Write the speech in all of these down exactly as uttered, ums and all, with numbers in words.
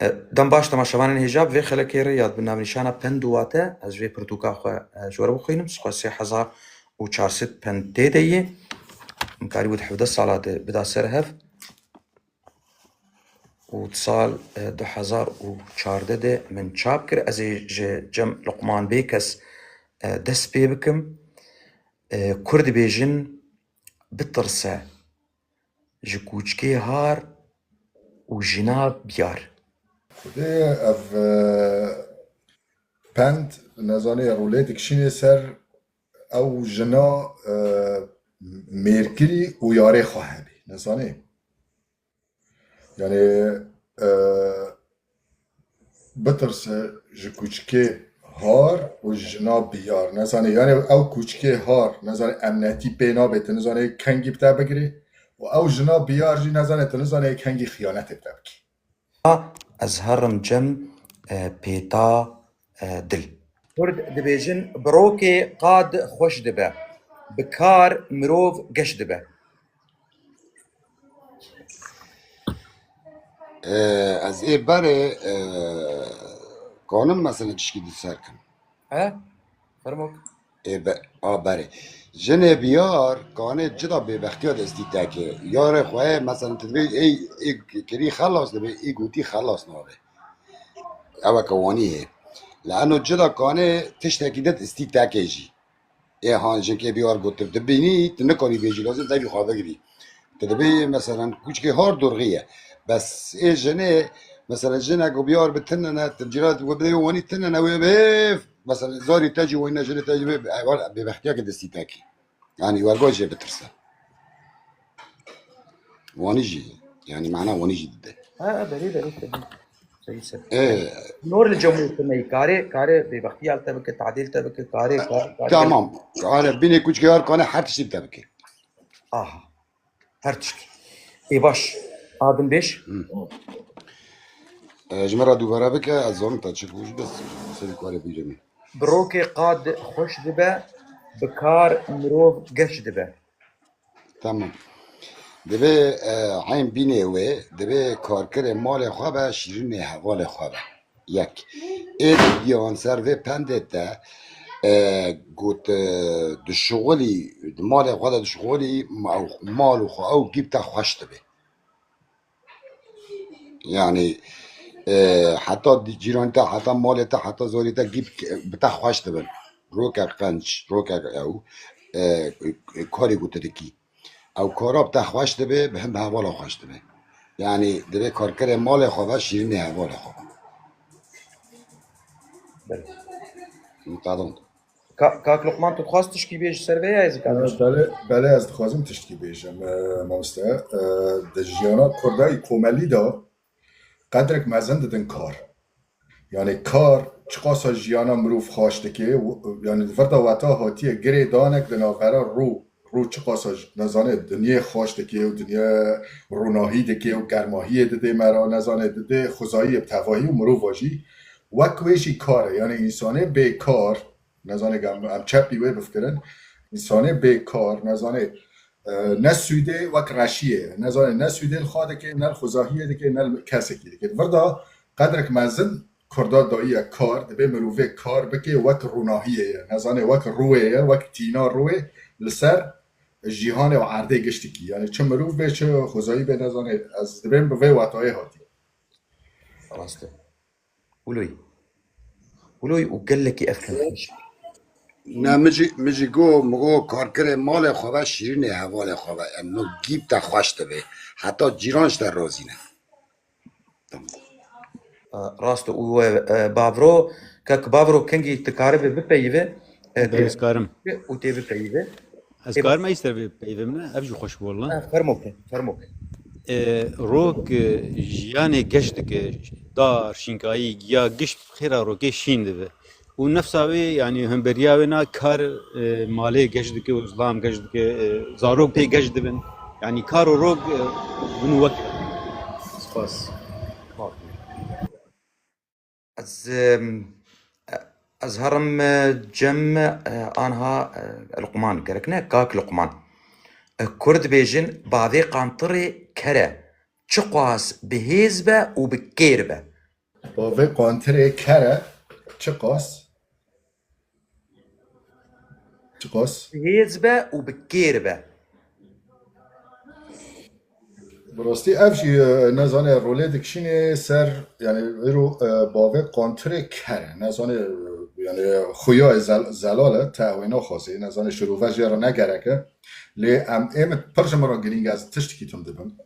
E, dem baş temaşevanên hêja, bi vê xelekê re ya bi navnîşana pend û wate, ez vê pirtûka xwe, e, ji we re bixwînim, sixwe sê hezar û çar sed pend tê de yê. Min karî wî di hevdeh sala de bida ser hev. Û di sal, e, du hezar û çardeh de min çap kir. Ez ê ji Cem Luqman Bêkes, e, dest pê bikim. E, Kur dibêjin, bitirse ji kûçikê har û jina biyar. Xwedê ev, e, pend, nezanê, rûlê dikişînê ser ew jina, e, mêrkirî û yarê xwe hebî. Nezanê. Yani, e, bitirse ji kûçikê har û jina biyar. Nezanê, yani ew kûçikê har, nezanê, emnetî pê nabê, tu nizanê kengî bi te bigirê û ew jina biyar jî, nezanê, tu nizanê kengî xiyanetê bi te bikî. Ez herim Cem, e, pêta, e, dil. Kurd dibêjin, bi rokê qad xweş dibe, bi kar mirov geş dibe. E, ez ê berê, e, kanim mesela tişkî di ser kim. He? Fermo. Ê be, a berê. Jinê biyar, kanê cida bêbextiya destî te ke. Yarê xwe, mesela, tu dibê, ê, ê kirî xelas dibe, ê gotî xelas nabe. Ew eke wanî hê. Li eno cida kanê tiştekî dit istî te ke jî. Ê han jinkê biyar gotir. Dibînî, tu nikanî bêjî, lazim devî xwe bigirî. Tu dibê, mesela, kûçikê har dorxî ye. Bes ê jinê, mesela, jinek û biyar bi tinine, tu cîra we bidê wanî tinine, wê bê, mesela, zarî te jî wayne, jinê te jî bê, ew, bêbextiya ke destî te kî. Yani, wergo jê bitirse. Wanî jî, yani, mana wanî jî dide. Ha, ha, belê, belê, belê. Seyî ser. Ee, Nor li cemû tine, karê, karê bêbextiya li te bike, tadê li te bike, karê, karê, karê. Tamam. Kare, binê kûçikê har kane her tiştî li te bike. Aha. Her tiştî. Ê baş. Adin bêş. Hı. Ee, ji me re dubare bike, ez zanim te çi goş, bes. Serî karê bîrê min. Bi rokê qad xweş dibe, bi kar mirov geş dibe. Tamam. Divê, e, eyn bînê wê, divê karkirê malê xwe be, şîrînê hevalê xwe be. Yek. Ê diyan ser vê pendê te, e, got, e, dişixulî, di malê xwe de dişixulî, ma-, mal û xwe ew gî bi te xweş dibe. Yani, e, heta di-, cîranê te, heta malê te, heta zarê te gî bi te xweş dibin. Rokek qenc, rokek ew, e, karê ku tu dikî. Ew kara bi te xweş dibe, bi hin bi hevala xweş dibe. Yani, divê karkerê malê xwe ve şîrînê hevalê xwe be. Belê. Muqadim. Ka-, Kak Luqman, tu dixwaz tişkî bêjî ser vê ya, ez dikarim? Belê, belê, ez dixwazim tiştkî bêjim, e, mamoste. E, di jiyana Kurda yî komelî de qedrek mezin didin kar. Yani kar çiqasa jiyana mirov xweş dike, w-, yani li vir de weta hatiye girêdanek di navbera rû, rû çiqasa j-, nezane dinyê xweş dike û dinya ronahî dike û germahiyê didê me re, nezane didê xwezayiyê bi tevahî û mirova jî. Wek wê jî kar e. Yani însanê bê kar, nezane em, em çepî wê bifikirin. Însanê bê kar, nezane, e, ne sûdê wek reşiyê ye. Nezane ne sûdê li xwe dike, ne li xwezahiyê dike, ne li kesekî dike. Vir de qedrek mezin Kurda dayiye kar, dibê mirovê kar bike wek ronahiyê ye. Nezane wek rûyê ye, wek tîna rûyê li ser jîhanê û erdê giştikî. Yani çi mirov bê, çi xwezayî bê, nezane, ez dibêm bi vê wetayê hatî. Rast e. Wilo yî. Wilo yî û gelekî ev xeş. Ne, min jî, min jî got, min got, karkerê malê xwe ve, şîrînê hevalê xwe ve. Em no gî bi te xweş dibe. Heta cîran ji te razî ne. Tamam. E, rast e. Û, e, e, Bavro, kek Bavro kengî tu karibe bipeyive, e, Belê, tê ez karim. Û tê bipeyive. Ez Ê, karim ev ser vê peyvê min e, ev jî xweş bû walla. Ha, fermo ke, fermo ke. E, rok, e, jiyanê geş dike, dar, şînkayî, giya giş xêra rokê şîn dibe. Û nefsa wê, yanî hemberiya wê na kar, e, malê geş dike û zilam geş dike, e, zarok pê geş dibin. Yanî kar û rok, e, bin û wek. Spas. Ez, em, ez herim, e, Cem, e, anha, e, Luqman, gerek ne, Kak Luqman. E, Kurd bêjin, bavê qantirê ker e, çiqas bi hêz be û bi kêr be. Bavê qantirê ker e, çiqas? Çiqas? Bi hêz be û bi kêr be. Bi rastî ev jî, e, nezane rolê dikişînê ser, yani îro, e, bavê qantirê ker e. Nezane, e, yani xuya zel, zelal e, te ew ê naxwazê. Nezane şirove jê re ne gerek e. Lê em ê min pir ji min re girîng e, ez tiştekî tund dibim.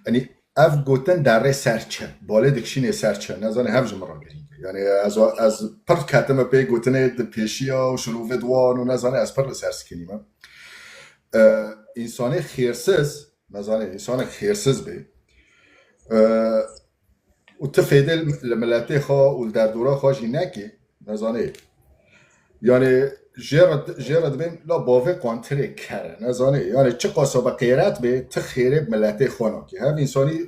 Yanî ev gotin derê ser çi? Balê dikişînê ser çi? Nezane hev ji min re girîng e. Yani ez, ez pir ketime pê gotinê di pêşiya û şirove di wan û nezane ez pir li ser sikinîme. E, însanê xêrsiz, nezane, însanek xêrsiz bê. E, û ti fêdê li miletê xwe û li derdora xwe jî nekê, nezane. Yani jê re, jê re dibên la bavê qantirê ker e, nezane. Yani çiqasa bi qêret bê, ti xêrê bi miletê xwe nakê. Hev însanî,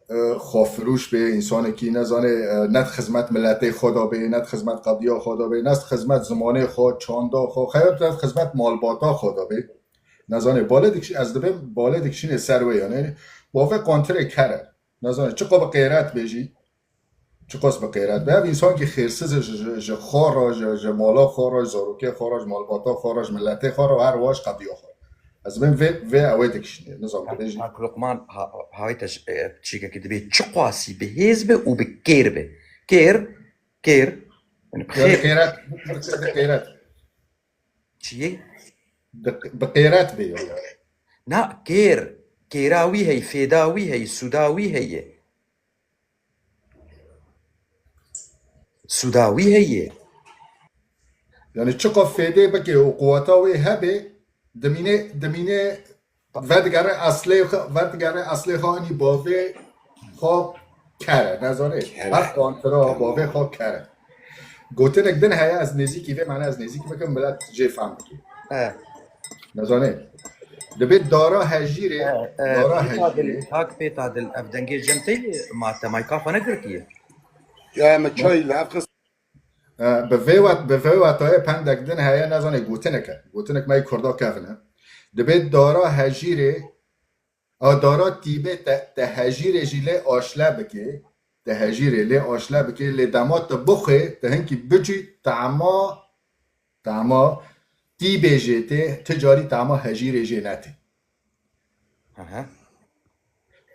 e, xwefirûş bê, însanekî nezane, e, ne di xizmet miletê xwe de bê, ne di xizmet qediya xwe de bê, ne di xizmet zimanê xwe, çanda xwe, xeyr ne di xizmet malbata xwe de bê. Nezane, balê dikişî, ez dibêm balê dikişînê ser wê yani. Bavê qantirê ker e. Nezane, çiqa bi qêret bê jî, çiqas bi qêret be. Ev însankî xêrsiz e ji, ji, ji xwe re, ji, ji mala xwe re, ji zarokê xwe re, ji malbata xwe re, ji miletê xwe re û her wiha ji qediya xwe re. Ez dibêm vê, vê ew ê dikişînê. Nizam dibê jî. Kak Luqman, ha, hayte ji, e, çîkekî dibê çiqasî bi hêz be û bi kêr be. Kêr, kêr, yani bi Yani xêr. Qêret, bi qêret. Çi yê? Bi, bi qêret bê yani. Na, kêr. Kêra wî heye, fêda wî heye, sûda wî heye. Sûda wî heye. Yani çiqa fêdê bike û quweta wê hebe, dimîne, dimîne vedigere eslê xwe, vedigere eslê xwe anî bavê xwe ker e, nezane. Ker e. Her qantira bavê xwe ker e. Gotinek din heye, ez nêzîkî vê, mane ez nêzîk bikim, milet jê fehm bike. E, Nezane. Dibê dara hejîrê, e, e, dara Pêta Dil, hejîrê. Kak Pêta Dil, ev dengê cem tey ma te maykafa negirtiye. Ya me çay li hev xist. E, bi vê wet, bi vê wetayê pendek din heye, nezane gotinek e. Gotinek me yê Kurda kevin e. Dibê dara hejîrê, a dara tîbê te, te hejîrê jî lê aşle bikê. Te hejîrê lê aşle bikê, lê dema te bixwê, te hinkî bicûy, tama, tama tîbê jê tê, ti carî tama hejîrê jê netê. Aha.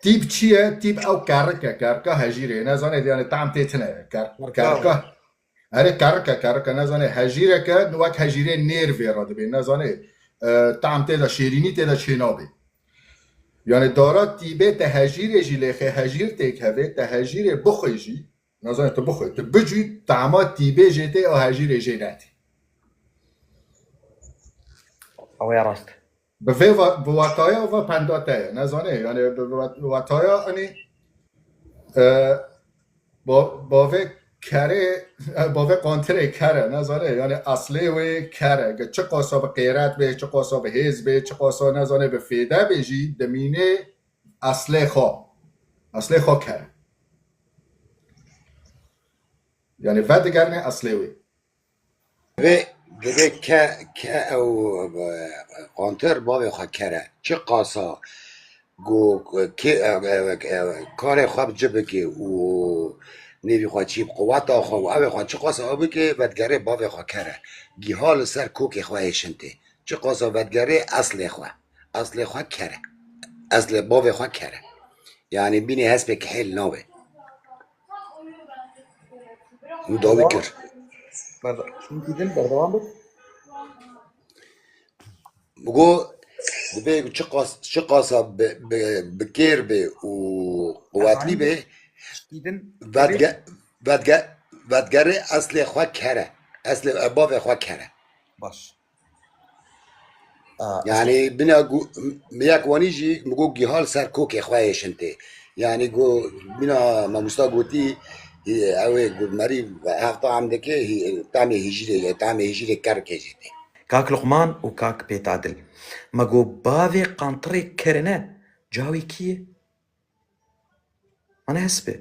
Tîb çi ye? Tîb ew kerik e, kerika hejîrê. Nezane yani tam tê tine ye. Ker, Kerika. Kerika. Erê kerik e, kerik e. Nezane hejîrek e, wek hejîrê nêr vê re dibê. Nezane, e, tam tê de şêrînî tê de çê nabê. Yani dara tîbê te hejîrê jî lêxê, hejîr têk hevê, te hejîrê bixwê jî. Nezane tu bixwê. Tu bicûy tama tîbê jê tê, a hejîrê jê netê. Ew ya rast. Bi vê va-, bi wataya va penda te ye. Nezane yani bi, bi wat-, wataya hani, e, ba-, bavê kerê, bavê qantirê ker e. Nezane yani eslê wê ker e. Ge çiqasa bi qêret bê, çiqasa bi hêz bê, çiqasa nezane bi fêde bê jî dimînê eslê xwe. Eslê xwe ker e. Yani vedigerne eslê wê. Divê, divê ke, ke ew, e, qantir bavê xwe ker e. Çi qasa ku ke, e, e, e, karê xwe bi ci bike û nêvî xwe çî bi quweta xwe û evê xwe çi qasa ew bike, vedigere bavê xwe ker e. Giha li ser kokê xwe hêşin tê. Çi qasa vedigere eslê xwe. Eslê xwe ker e. Eslê bavê xwe ker e. Yani bînê hespê kihêl nabe. Hûn dawî kir. Berda-, Hinkî din berdewam bit. Bigo, divê çi qas, çi qasa bi, bi, bi kêr be û quwetlî be, Hinkî din vedge, vedge, vedgerê eslê xwe ker e. Eslê, e, bavê xwe ker e. Baş. A, Yani bina gu-, m-, yek wanî jî mi got giha li ser kokê xwe hêşin tê. Yani go bina mamosta gotî, e, ew ê got merî hefta em dike, hî-, tamê hijîrê, tamê hijîrê kerkê jî tê. Kak Luqman û Kak Pêtadil. Me got bavê qantirê kerine, cawî kî ye? Mane hesp e.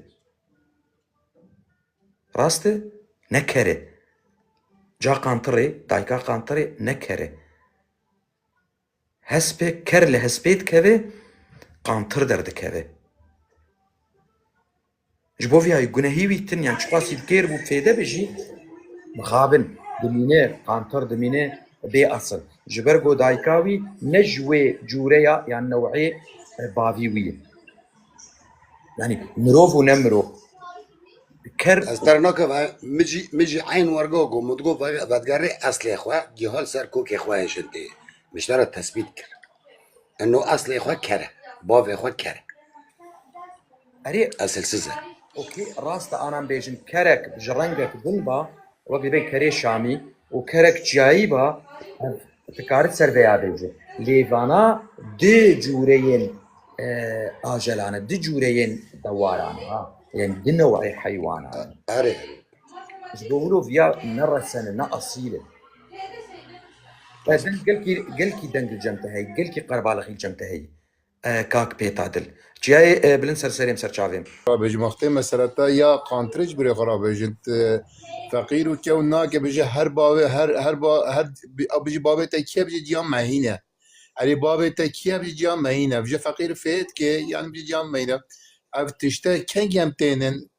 Rast e? Ne ker e. Ca qantirê, dayika qantirê ne ker e. Hespê ker li hespê dikeve, qantir derdikeve. Ji bo viyayî gunehî wî tin, yan çiqasî dikêr bû fêde be jî, mixabin dimîne, qantir dimîne bê esil. Ji ber ku dayika wî ne ji wê cûreya yan new'ê, e, bavî wî ye. Yanî mirov û ne mirov. Ker Ez ter nakim, e, min jî, min jî eyn werga ku min digot ve-, vedigerê eslê xwe, giha li ser kokê xwe hêşin tê. Min ji te re tesbît kir. Eno eslê xwe ker e. Bavê xwe ker e. Erê, Esilsiz e. Okey, rast e, anan bêjin kerek ji rengek din ba, wek dibê kerê şamî û kerek çiyayî ba, ev dikare ser vêya bêje. Lê vana di cûreyên, e, ajelan e, di cûreyên dewaran e, ha. Yên di new'ê heywanan e. Erê. Ji bo wilo viya ne resen e, ne asîl e. E, deng gelkî, gelkî deng li cem te heyî, gelkî qerbalixî li cem te heyî. E, kak Pêta Dil. Çiyayê, e, bilind ser serê min, ser çavê min. Rabê ji wextê mesela te ya qantirê ji birê xwe rabêjin. Te feqîr û kew nake bêje her bavê, her, her ba-, her bi-, bijî bavê te kî ye, bijî ciya mehîne. Erê bavê te kî ye, bijî ciya mehîne. Bijî feqîr fêt ke, yani bijî ciya mehîne. Ev tişte kengî em tênin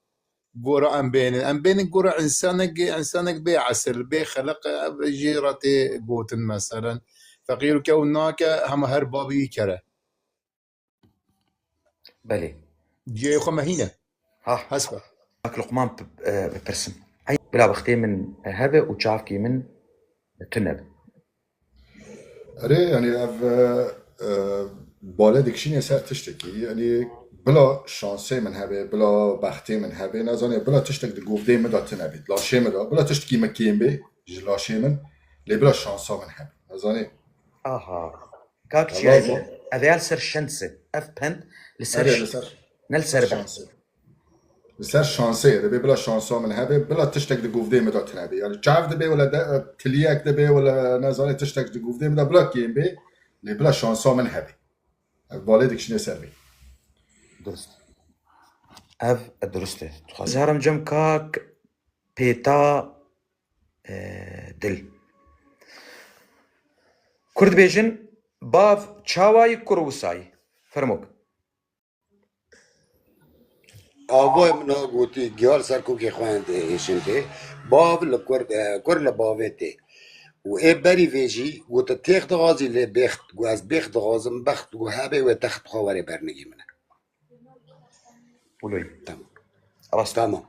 gora em bênin. Em bênin gora insanek, insanek bê esil, bê xeleq, ev jê re tê gotin meselen. Feqîr û kew nake, hema her bavê wî kere. Belê. Ciyê xwe mehîne. Ha. Hespa. Kak Luqman p-, e, bipirsim. Ey, bila bixtê min hebe û çavkî min tune be. Erê, yani ev, e, e, bale dikişîne ser tiştekî. Yani bila şansê min hebe, bila bextê min hebe, nezanê, bila tiştek di govdê min de tune be, laşê min de, bila tiştekî min kêm be, ji laşê min, lê bila şansa min hebe. Nezanê. Aha. Kak Çiyayê, ev ya li ser şansê. Ev pend li ser Erê, ş-, li ser, ne li ser ser be. Şansê. Li ser şansê ye. Dibê bila şansa min hebe, bila tiştek di govdê min de tune be. Yani çav dibe wala de, tiliyek dibe wala nezanê tiştek di govdê min de bila kêm be, lê bila şansa min hebe. Ev balê dikişîne ser vê. Durust. Ev durust e. Dixwazim cem kak Pêta, e, Dil. Kurd bêjin, bav çawayî, kur wisayî. Fermok. Avoyê min a gotî, gihar ser kokê xwe hêşin tê. Bav li kur, e, kur li bavê tê. Û ê berî vê jî got, tu têx dixwazî lê bêxt, got, ez bêxt dixwazim, bext, got, hebê wê text xwe were bernigî min e. Wilo ye. Tamam. Rast. Tamam.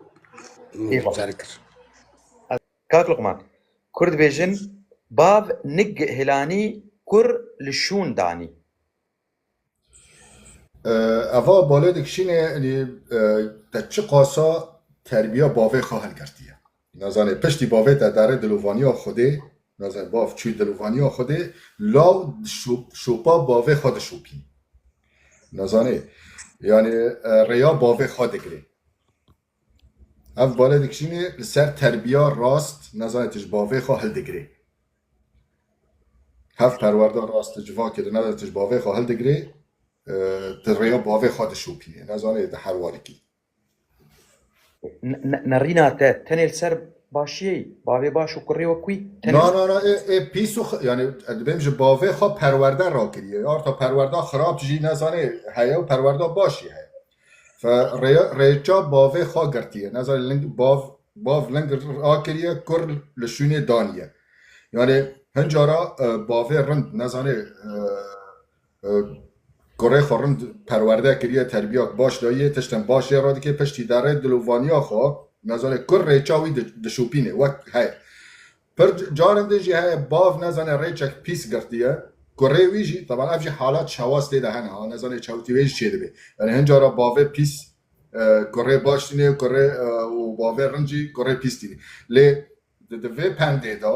Eyvallah. Ser kir. Kak Luqman, Kurd bêjin, bav nig hilanî, kur li şûn danî. E, eva balê dikişîne, yanî, e, te çiqasa terbiya bavê xwe hilgirtiye. Nazanê, piştî bavê te derê dilovaniya Xwedê, nazanê, bav çû dilovaniya Xwedê, law şo-, şopa bavê xwe dişopînî. Nazanê, yanî, e, rêya bavê xwe digirê. Ev bale dikişînê li ser terbiya rast, nezanê, tu ji bavê xwe hildigirê. Hev perwerda rast tu civakê di, nezanê, tu ji bavê xwe hildigirê, e, tu rêya bavê xwe dişopînê. Nezanê, di her warikî. N-, n-, nerîna te tenê li ser başiyê, bavê baş û kurê wek wî, tenê Na, na, na, ê, ê pîs û x-, yani, dibêm ji bavê xwe perwerde rakiriye. Arta perwerda xirab jî, nezanê, heye û perwerda baş jî heye. Fe rê-, rêça bavê xwe girtiye. Nezanê, ling bav, bav ling rakiriye, kur li şûnê daniye. Yani, hincara, e, bavê rind, nezanê, e, e, kurê xwe rind perwerde kiriye, terbiya baş dayiye, tiştên baş jê re dike, piştî derê dilovaniya xwe, nezanê, kur rêça wî di-, dişopîne, wek heye. Pir c-, carin din jî heye, bav, nezane, rêçek pîs girtiye. Kurê wî jî, teban ev jî halat şewaz tê de hene ha, nezane, çewtî wê jî çêdibe. Yani hin cara bavê pîs, e, kurê baş tîne, kurê, e, û bavê rind jî kurê pîs tîne. Lê di, di vê pendê de,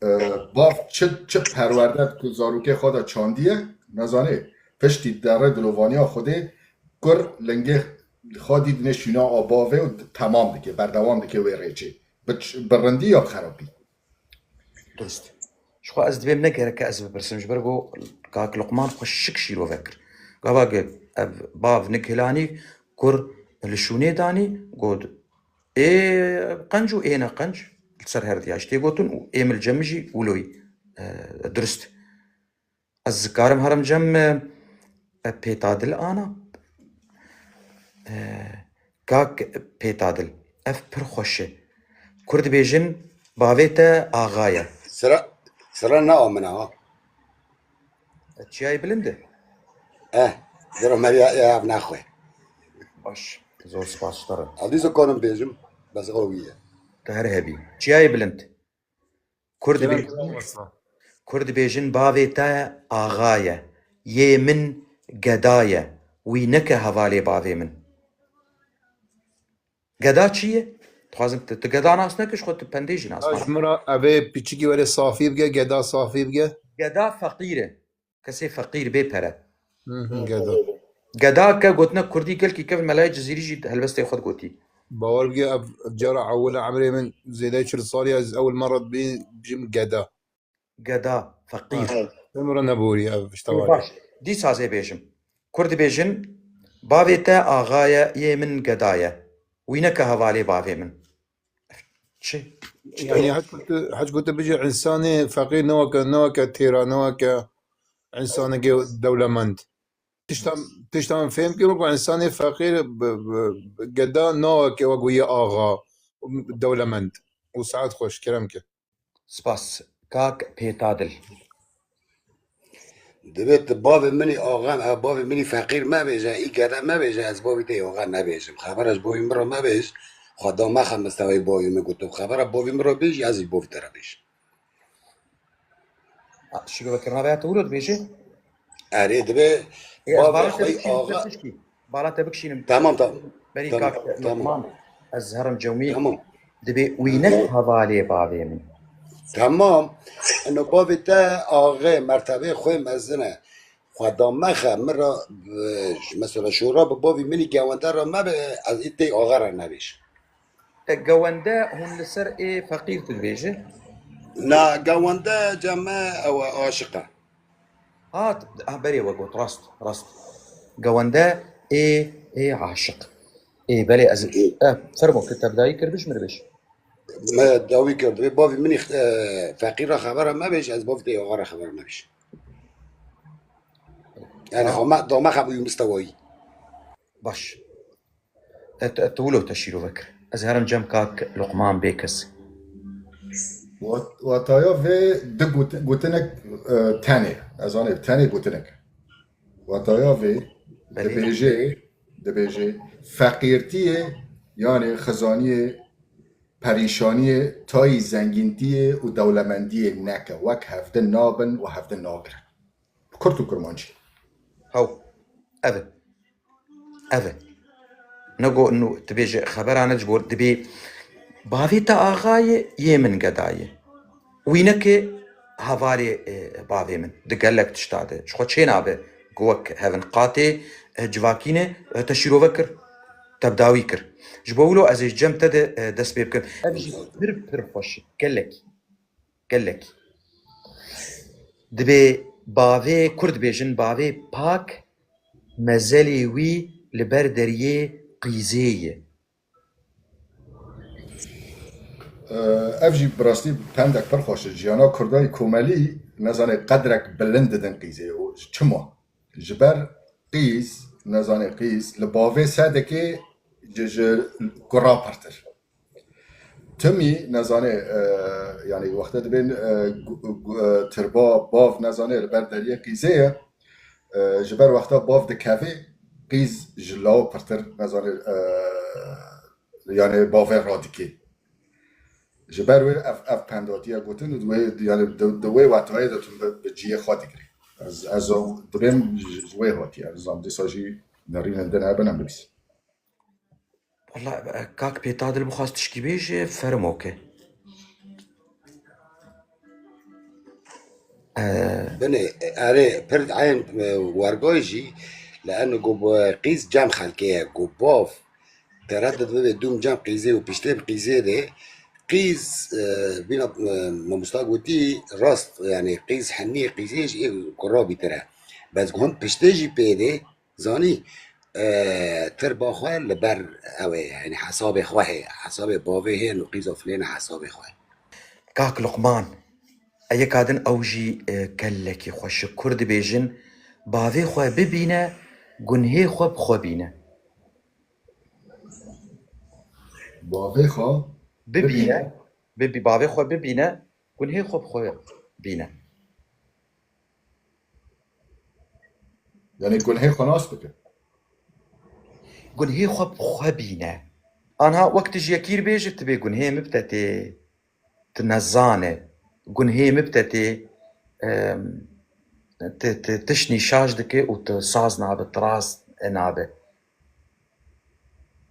e, bav çi, çi perwerde ku zarokê xwe de çandiye, nezane, piştî derê dilovaniya Xwedê kur lingê xwe dî dine şûna a bavê û temam dike, berdewam dike wê rêçê. Bi ç-, bi rindî ya bi xerabî? Durust. Ji xwe ez dibêm ne gereke ez bipirsim, ji ber ku kak Luqman xwe şik şîrove kir. Gava ge ev bav nik hilanî kur li şûnê danî, got, ê qenc û ê ne qenc li ser her diya ji tê gotin û ê min li cem min jî wilo ye, e, durust. Ez karim herim cem, e, e, Pêta Dil ana. E, Kak Pêtadil, ev pir xweş e. Kur dibêjin, bavê te axa ye. Sira, sira ne a min e, ha. Çiyayê bilind e? Eh, zero me ya, ya ev naxwe. Baş, zor spas ji te re. Ev dîsa karim bêjim, bes ew wî ye. Te her hebî. Çiyayê bilind. Kur dibê-, Kur dibêjin, bavê te axa ye, yê min geda ye, wî neke hevalê bavê min. Geda çi ye? Dixwazim tu, tu geda nas neke, ji xwe tu pendê jî nas nake. Ji min re evê piçikî were safî bike, geda safî bike. Geda feqîr e. Kesê feqîr bê pere. Hı hı, geda. Geda ke gotine kurdî gelkî kevin melayê Cizîrî jî helbestê xwe digotî. Bawer bike ev cara ewil e emrê min zêdeyê çil salî ez ewil merra dibî bijim geda. Geda, feqîr. Em re neborî ev işte var. Baş. Dîsa zê bêjim. Kur dibêjin, bavê te axa ye, yê min geda ye. Wî neke hevalê bavê min. Çi? Yani hiç ku tu, hiç ku tu bijî însanê feqîr ne weke, ne weke têra, ne weke însanekê dewlemend. Tiştan, tiştan fêm kir ku însanê feqîr bi, bi, bi geda ne weke wek wî axa, dewlemend. Û saet xweş, kerem ke. Spas. Kak Pêtadil. Divê tu bavê min î axa, ev bavê min î feqîr mebêje, î gede mebêje, ez bavê te yê axa nebêjim. Xebera ji bavê min re mebêj, xwe da mexe mistewayê bavê min ku tu xebera bavê min re bêjî, ez jî bavê te re bêjim. A, şîrovekirina veya tu wilo dibêjî? Erê, divê Ê, ez bavê bala te xwe bikişînim, axa. Ser tişkî. Bala te bikişînim. Tamam, tamam. Berî Tamam, kak tamam. Luqman, ez herim cewmî. Tamam. Dibê wî ne hevalê bavê min. Tamam. Eno bavê te axê mertebê xwe mezin e. Xwe da mexe, min ra, e, mesela şora bi bavî min î gewende ra mebe, ez î tê axa ra nebêj. E, gewende hûn li ser ê feqîr tu dibêjin? Na, gewende cem me ew e, aşiq e. Ha, ha, berê we got, rast, rast. Gewende ê, ê aşiq. Ê, belê ez, e, fermo, ke te bi dawî kir, biş min bêj. Me dawî kir, divê bavî min î, e, feqîr ra xebera mebêj, ez bavî te axa ra xebera mebêj. Yani Ha. xwe me, da mexe bi wî mistewayî. Baş. E, tu, tu wilo te şîrove kir. Ez herim cem kak Luqman bê kes. Wat-, wataya vê di got-, gotinek, e, tenê. Ez anê tenê gotinek. Wataya vê Belê. dibêje, dibêje feqîrtiyê, yani xizaniyê, perîşaniyê tayî zengîntiyê û dewlemendiyê neke. Wek hevdin nabin û hevdin nagirin. Kurt û kurmancî. Hew. Ev e. Ev e. Nego, nu, tu bêje xebera ne ji bo dibê bavê te axa ye, yê min geda ye. Wî neke hevalê, e, bavê min. Di gelek tişta de. Ji xwe çê nabe. Ku wek hevin qatê, e, civakî ne, e, te şîrove kir. Te bi dawî kir. Ji bo wilo ez ê ji cem te de, e, dest pê bikim. Ev jî pir, pir xweş e. Gelekî. Gelek. Dibê bavê, kur dibêjin, bavê pak mezelê wî li ber deriyê qîzê ye. Ev jî bi rastî pendek pir xweş e. Jiyana Kurda yê komelî, nezanê, qedrek bilind didin qîzê. Û çima? Ji ber qîz, nezanê, qîz li bavê sedekê ji, ji kura pirtir. Timî nezanê, e, yani wexta dibên, e, gu-, gu-, e, tirba bav nezanê li ber deriyê qîzê ye. E, ji ber wexta bav dikeve, qîz ji law pirtir nezanê, e, yani bavê radikê. Ji ber wê ev, ev pend hatiye gotin û di wê, yani di, di wê wetayê de tu bi, bi cihê xwe digirî. Ez, ez o dibêm ji, ji wê hatiye. Ez zam dîsa jî nerînin din hebin em bibîsin. Wala, e, kak Pêtadil bixwast tişkî bêje, fermo ke. E, Binê, erê, pir eyn, e, wergoy jî, li eno ku bi qîz cem xelkê ye, ku bav, tereddud bibe dûm cem qîzê û piştê bi qîzê de, qîz, e, bîna, e, mamosta gotî, rast, yani qîz henî, qîzê jî ê kura bîtir e. Bes ku him piştê jî pê de, Zanî, e, tirba xwe li ber ew ê, yani hesabê xwe heye, hesabê bavê heye, nû qîza filêne hesabê xwe. Kak Luqman, e, yeka din ew jî, e, gelekî xweş e. Kur dibêjin, bavê xwe bibîne, gunhê xwe bi xwe bîne. Bavê xwe bibîne, bibî, bavê xwe bibîne, gunhê xwe bi xwe bîne. Yanî gunhê xwe nas bike. Gunhê xwe bi xwe bîne. Anha wek tu ji yekî re bêjî, tu bê gunhê min bi te tê, tu nezane. Gunhê min bi te tê, em, tu, tu tiştî şaş dike û tu saz nabe, tu rast nabe.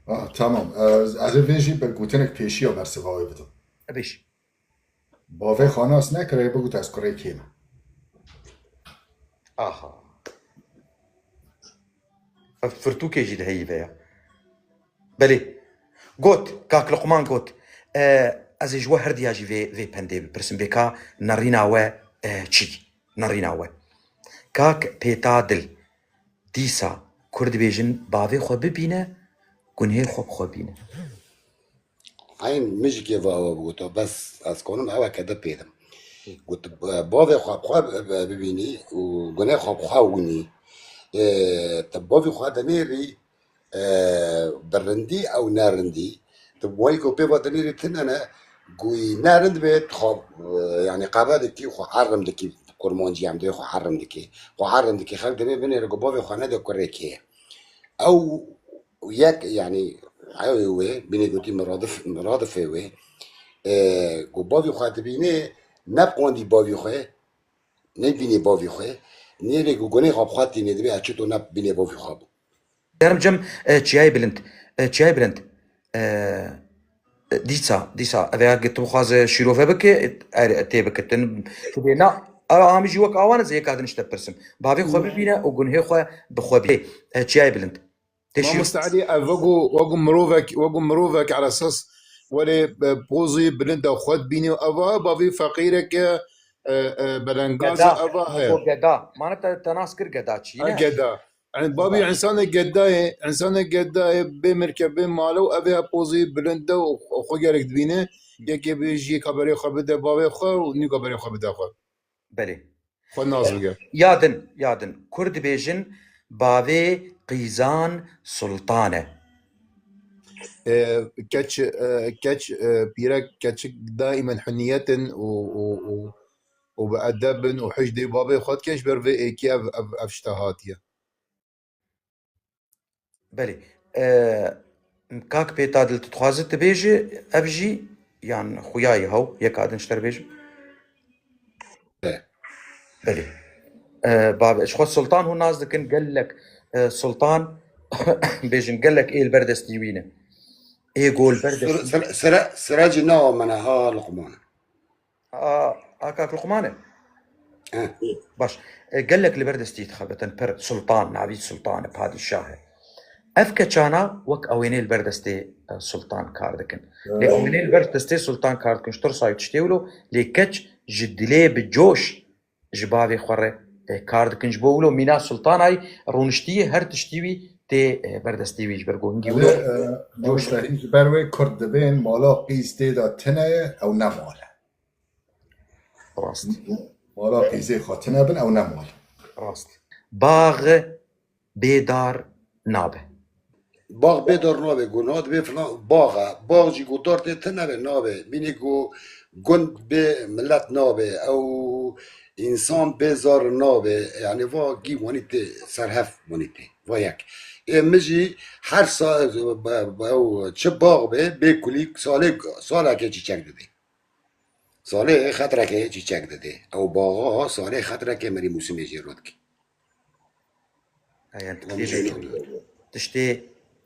Ah, tamam. Ez, ez ê vê jî bi gotinek pêşiya bersiva wê bidim. Bêj. Bavê xwe nas nekirê, bigot ez kurê kê me. Aha. Ev firtûkê jî di heyî ve ye. Belê. Got, kak Luqman got, e, ez ê ji we herdiya jî vê, vê pendê bipirsim. Bê ka nerîna we, e, çi? Nerîna we. Kak Pêta Dil, dîsa kur dibêjin bavê xwe bibîne, gunhê xwe bi xwe bîne. Eyn mijikê ve ewe bigota, bes ez konim ewe kede pêdim. Got, bavê xwe bi xwe bi-, bi-, bibînî û gunê xwe bi xwe winî. E, te bavê xwe dinêrî, e, bi rindî ew nerindî. Tu wayî ku pê ve dinêrî tune ne, guyî nerind be, tu xwe, e, yanî qebe dikî, xwe herim dikî, kurmancî em dê xwe herim dikî. Xwe herim dikî, xelk dibê binêre ku bavê xwe nede kurê kê ye. Ew yek, yanî, ew ê wê, bînê gotî miradif, miradifê wê, e, ku bavî xwe dibînê, ne bi qandî bavî xwe, ne bînê bavî xwe, nêrê ku gunê xwe bi xwe tînê dibê, ez çito ne bînê bavî xwe bû. Derim cem, e, çiyayê bilind, e, çiyayê bilind, e, dîsa, dîsa, ev ya tu bixwaze şîrove bike, e, tê bike. Tin, tu dê na, ev amî jî wek awan ez ê yeka din ji te pirsim. Bavê xwe bibîne û gunhê xwe bi xwe bî. E, çiyayê bilind. Tê şîr- Mamoste Elî, ev wekû, wekû mirovek, wekû mirovek eresas werê, e, pozî bilind de xwe dibînî û eva bavî feqîreke, e, e, belengaz Geda. Eva heye. Xwe geda. Mane te, te nas kir geda çi Ha, ne? Geda. Yani bavî Geda. Însanê gedayê, însanê gedayê bê mirke, bê male û evê pozî bilind de û xwe gerek dibîne. Yekê bê jiyê kaberê xwe bide bavê xwe û nî kaberê xwe bide xwe. Belê. Xwe nas bike. Ya din, ya din. Kur dibêjin bavê qîzan sultan e. E, keç, e, keç, e, pîrek, keçik daimen huniyet in û, û, û, û bi edeb in û hicdê babê xwe dike, ji ber vê êkî ev, ev, ev şte hatiye. Belê. E, kak Pêtadil, tu dixwazi tu bêjî, ev jî, yan xuya ye, hew, yeka din ji te re bêjim? Belê. E, babe, ji xwe Sultan hûn nas dikin, gelek, e, Sultan, bêjin, gelek ê li ber destî wî ne. Ê go li ber Sira, destî. Sira, Sira, Siracî nawa me ne, ha Luqman. A, a kak Luqman e? He. Baş. E, gelek li ber destî dixebitin pir. Sultan, navî Sultan e, padîşah e. Ev keçana wek ewênê li ber destê, e, Sultan kar dikin. Lê ewênê li ber destê Sultan kar dikin, ji tirsa wî tiştê wilo, lê keç ji dilê bi coş ji bavê xwe re, e, kar dikin. Ji bo wilo mîna Sultanayî rûniştî ye, her tiştî wî tê, e, ber destê wî ji ber ku hingî wilo. Belê, e, coş mamoste, hîn ji ber wê Kurd dibên mala qîz tê de tune ye, ew ne mal e. Rast. Mala qîzê xwe tune bin, ew ne mal. Rast. Bax bê dar nabe. Bax bê dar nabe, got, na dibê filan bax e. Bax jî got dar tê tune be, nabe. Bînê got gund bê millet nabe. Ew însan bê zar nabe. Yani va gî wanî tê serhef wanî tê. Va yek. Ê min jî her sa-, be-, be-, ew çi bax be, bê kulî salê, salekê çîçek didê. Salê xetrekê çîçek didê. Ew baxa salê xetrekê merî mûsimê jê rû dike. Eyan, tu Em dibê jê tiştê,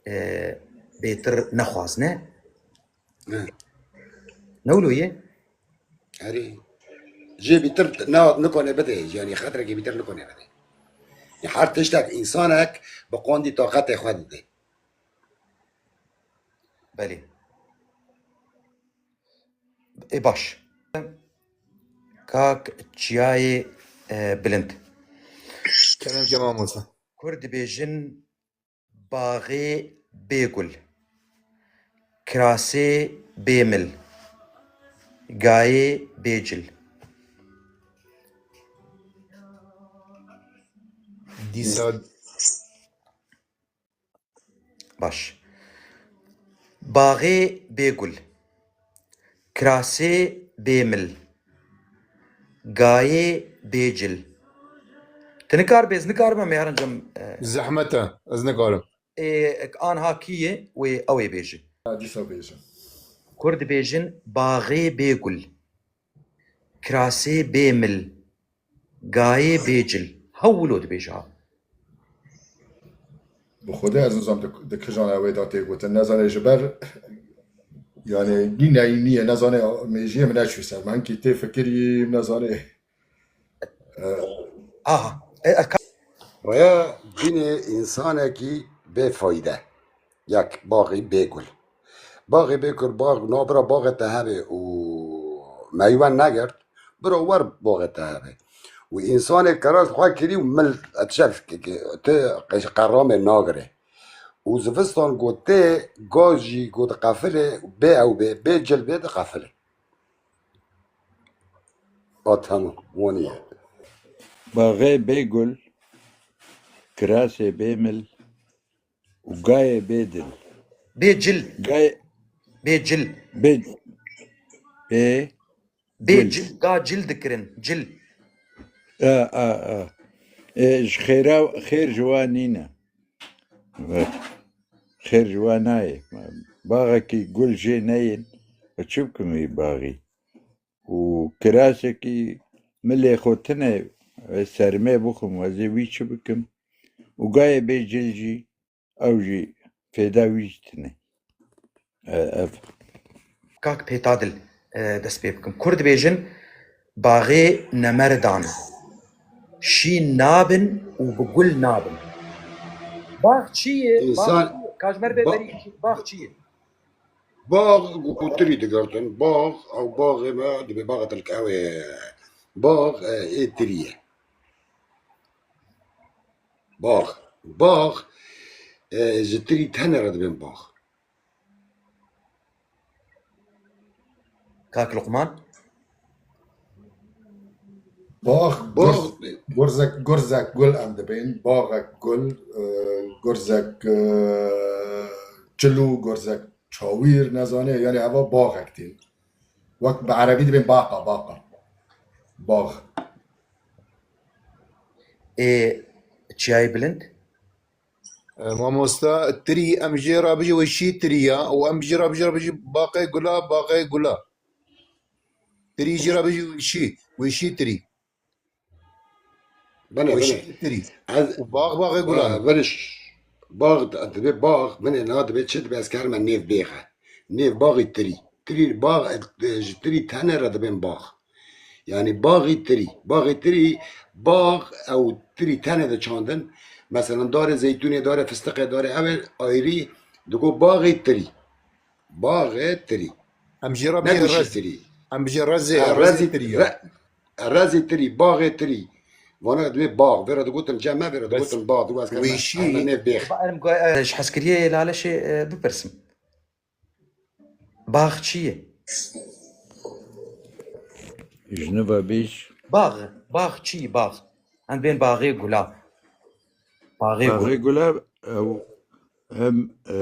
e, bêtir nexwaz, ne? Ne. Ne wilo ye? Erê. Jê bîtir ne, nikone bide. Yani xetrekê bîtir nikone bide. Ya her tiştek, însanek bi qandî taqetê xwe dide. Belê. Ê baş. Kak Çiyayê, e, Bilind. Kerem ke mamoste. Kur dibêjin baxê bê gul, kirasê bê mil, gayê bê cil. Dîsa Baş. Baxê bê gul. Kirasê bê mil. Gayê bê cil. Tu nikar bê, ez nikarime mêharin cem, e, Zehmet e, ez nikarim. Ê, anha kî ye wê ew ê bêje. Ha, dîsa bêje. Kur dibêjin baxê bê gul. Kirasê bê mil. Gayê bê cil. Hew wilo dibêje ha. Bi xwedê ez nizam di, di kijan ew ê de tê gotin. Nezanê ji ber, yani, nî neyî niye, nezanê mêjiyê min neçû ser. Min hinkî tê fikirî, nezanê. Aha. E, e, ka- Raya binê însanekî bê fayde. Yek, baxî bê gul. Baxî bê gul, bax, nabira baxê te hebe û meywe negirt, bira wer baxê te hebe. Û însanê keral xwe kirî û mil etşef ki, ki, ti qeramê nagirê. Û zivistan got tê, gaz jî got qefilê, bê ew bê, bê cil bê diqefilê. A, tamam, waniye. Baxê bê gul, kirasê bê mil û gayê bê dil. Bê cil. Gayê Bê cil. Bê, bê Bê gul. Cil, ga cil dikirin, cil. A, a, a. E, ji xêra, xêr ji wan nîne. Xêr ji wan nayê. Baxekî gul jê neyên, e, çi bikim wî baxî? Û kirasekî milê xwe tine, ez sermê bixwim, ez ê wî çi bikim? Û gayê bê cil jî, ew jî fêda wî jî tine. E, ev. Kak Pêtadil, e, dest pê bikim. Kur dibêjin, baxê nemeridan şîn nabin û bi gul nabin. Bax çi ye? Bax çi ye? Kajmer bê berî, bax çi ye? Bax, ku tirî digirtin, bax, ew baxê me dibê baxa tilk, ew ê bax, e, ê tirî ye. Bax, bax, e, ji tirî tenê re dibên bax. Kak Luqman? Bax, bax. Gurz-, gurzek, gurzek gul em dibên. Baxek gul, e, gurzek, e, çilû, gurzek çawîr, nezanê, yani eva baxek tên. Wek bi erebî dibên baqa, baqa. Bax. Ê çiyayê bilind? E, mamosta, tirî, em jê re bijî wêşî tirî ya, û em jê re bijî, re bijî baqê gula, baqê gula. Tirî jê re bijî wêşî, wêşî tirî. Bine, wêşî bine. Tirî. Ez, û bax, baqê gula. Bine, ş-, bax, dibê bax, bine, na dibê çi dibê, ez kerime nêv bêxe. Nêv baxî tirî. Tirî bax, e, ji tirî tenê re dibên bax. Yani baxî tirî. Baxî tirî, bax ew tirî tenê de çandin. Mesela darê zeytûnê, darê fistiqê, darê ew ê ayrî digo baxî tirî. Baxê tirî. Em jê re bijî rez-, tirî. Em bijî rezê, ha, rezê rezî tirî ya. Re-, rezî tirî, baxê tirî. Vana dibê bax. Vê re digotin cem me, vê re digotin bax. Digo ez wêşî. Em nêv bêx. Ba, em go-, e, ji hezkiriyê Laleşê, e, bipirsim. Bax çi ye? Ji nû ve bêj. Bax, bax çi ye, bax? Em bên baxê gula. Baxê gula. Baxê gula, ew hem, e,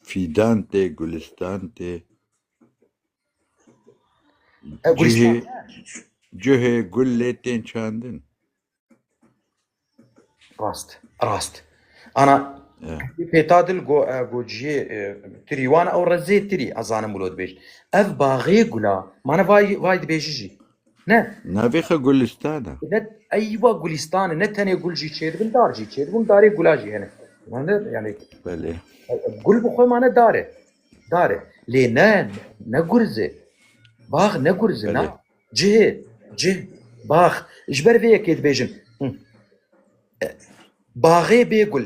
fîdan tê, gulistan tê. E, gulistan. Cihê, cihê gul lê tên çandin. Rast, rast. Ana, pêta dil go, e, go cihê, e, tirî wan ew rezê tirî, ez zanim wilo dibêj. Ev baxê gula, mane vay, vay dibêji jî. Ne? Navê xwe gulistan e. Ne, eywa gulistan e, ne tenê gul jî çêdibin, dar jî çêdibin, darê gula jî hene. Mane, yani, belê. E, gul bi xwe mane dar e. Dar e. Lê ne, ne gurz e. Bax ne gurz e, belê. Na. Cihê, cih, bax. Ji ber vê yekê dibêjin. Hı. E, baxê bê gul.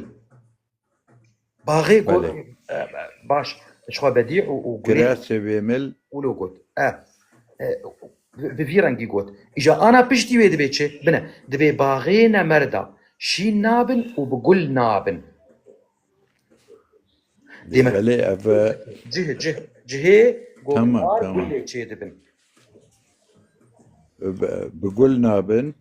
Baxê gul. Belê. E, baş. Ji xwe bedî û, û gulê. Kirasê bê mil. Wilo got. E, e, bi, bi vî rengî got. Îja ana piştî wê dibê çi? Bine. Dibê baxê nemerda şîn nabin û bi gul nabin. Demek belê ev, e, cih, cih, cihê, tamam, gulê çêdibin. Bi, bi gul nabin.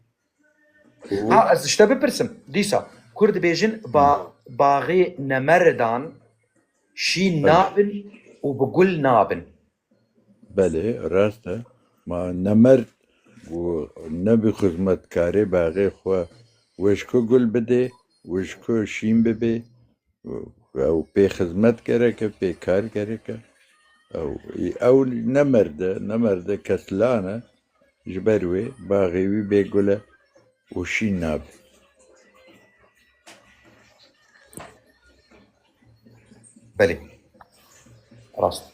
Ha, ez ji te bipirsim. Dîsa, kur dibêjin ba-, baxê nemeridan Şîn Belê. nabin û bi gul nabin. Belê, rast e. Ma nemerd û nebî xizmetkarê baxê xwe, wê ji ku gul bidê, wê ji ku şîn bibê, ew pê xizmet gereke, pê kar gereke. Ew, ew ne merd e, ne merd e, keslan e. Ji ber wê baxê wî bê gul e û şîn nabe. Belê. Rast.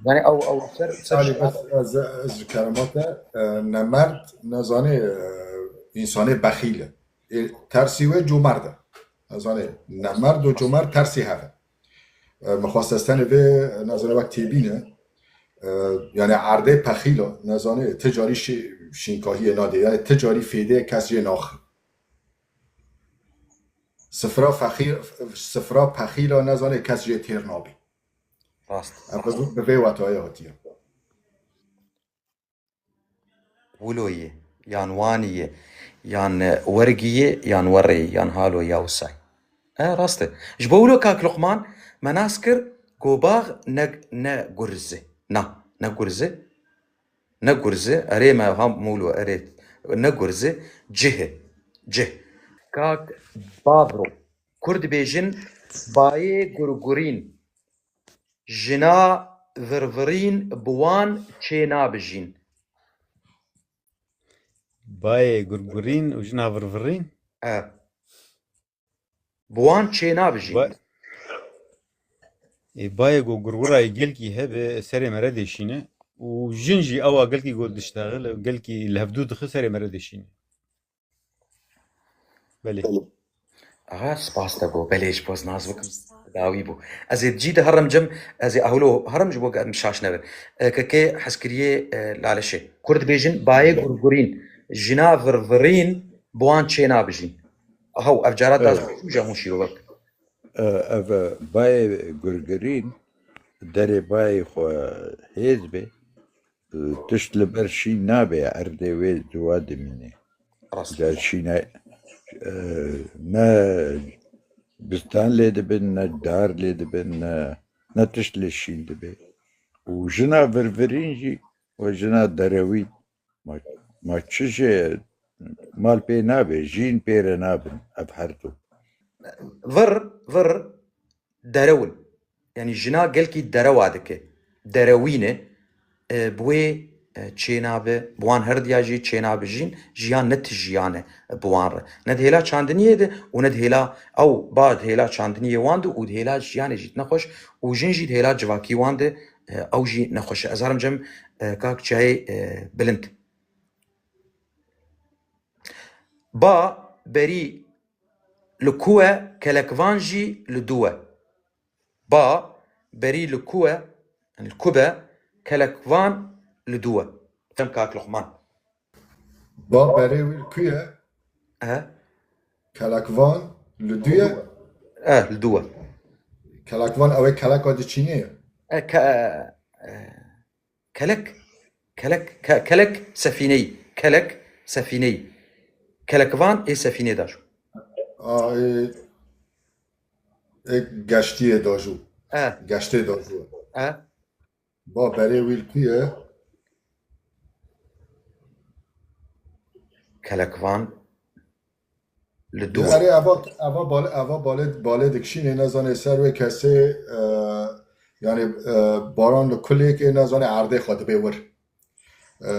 Yani ew, ew ser, ser Salih, bes ez, ez ji kerema te, e, nemerd, nezanê, e, însanê bexîl e. Ê, tersî wê comerd e. Nezanê, nemerd û comerd tersî hev e. E, min xwest ez tenê vê, nezanê wek têbîne. E, yani erdê pexîl e, nezanê, ti carî şî-, şînkahiyê nadê. Yani ti carî fêdê kes jê naxin. Sifra fexîr, sifra pexîla nezanê kes jê têr nabî. Rast. Em bi, bi vê wetayê hatiye. Wilo ye, yan wanî ye, yan, e, wergî ye, yan werê ye, yan halo ya wisa ye. E, rast e. Ji bo wilo kak Luqman me nas kir ku bax ne, ne gurz e. Na, ne gurz e. Ne gurzi, erê me ha mûlo, erê. Ne gurzi, cih e. Cih. Kak Bavro. Kurd bêjin, bayê gurgurîn, jina virvirîn bi wan çê nabijîn. Bayê gurgurîn û jina virvirîn? E. Bi wan çê nabijîn. Ba-, ê, bayê ku gurgurayê gelkî hebe serê me re dêşîne û jin jî ewa gelkî ku diştexile, gelkî li hevdû dixe serê me re dêşîne. Belê. Aha, spas te go. Belê, ji bo ez nas bikim. Dawî bû. Ez ê cî de herim cem, ez ê ewlo herim ji bo em şaş nebin. E, kekê hezkiriyê, e, Lalişê. Kurd bêjin, bayê gurgurîn, jina virvirîn, bi wan çê nabijîn. Aha, ev cara Evet. daz bû, ji hûn şîrove. E, ev, e, bayê gurgirîn, derê bayê xwe hêz be, e, tişt li ber şîn nabe, erdê wê ziwa dimîne. Rast. Ger şîne, e, ne bistan lê dibin, ne dar lê dibin, ne, ne tişt lê şîn dibe. Û jina virvirîn jî, we jina derewî, Ma, ma çi jê mal pê nabe, jîn pê re nabin, ev her du. Vir, vir, derewin. Yani jina gelkî derewa dike. Derewîne, e, bi wê, e, çênabe, bi wan herdiya jî çênabe jîn, jiyan ne ti jiyan e bi wan re. Ne di hêla çandiniyê de û ne di hêla, ew ba di hêla çandiniyê wan de û di hêla jiyanê jî nexweş û jin jî di hêla civakî wan de, e, ew jî nexweş e. Ez herim cem, e, kak çiyayê, e, bilind. Ba berî li ku e, kelekvan jî li dû e. Ba berî li ku e, li ku be, kelekvan li dû e. Dem kak Luqman. Ba berê wî li ku ye? He? Kelekvan li dû ye? E, li dû e. Kelekvan ew ê keleka diçînê ye? E, ke-, e, e, Kelek, kelek, ke-, kelek sefîneyî. Kelek sefîneyî. Kelekvan ê sefînê de jû. A, ê, ê geştiyê de jû. E. Geştê de jû. E. Ba berê wî li ku ye? Kelekvan. Li dû. Erê, eva, eva bale, eva bale, bale dikşînê, nezanê ser wê kesê, e, yani, e, baran li kulêkê, nezanê erdê xwe dibê wir. E,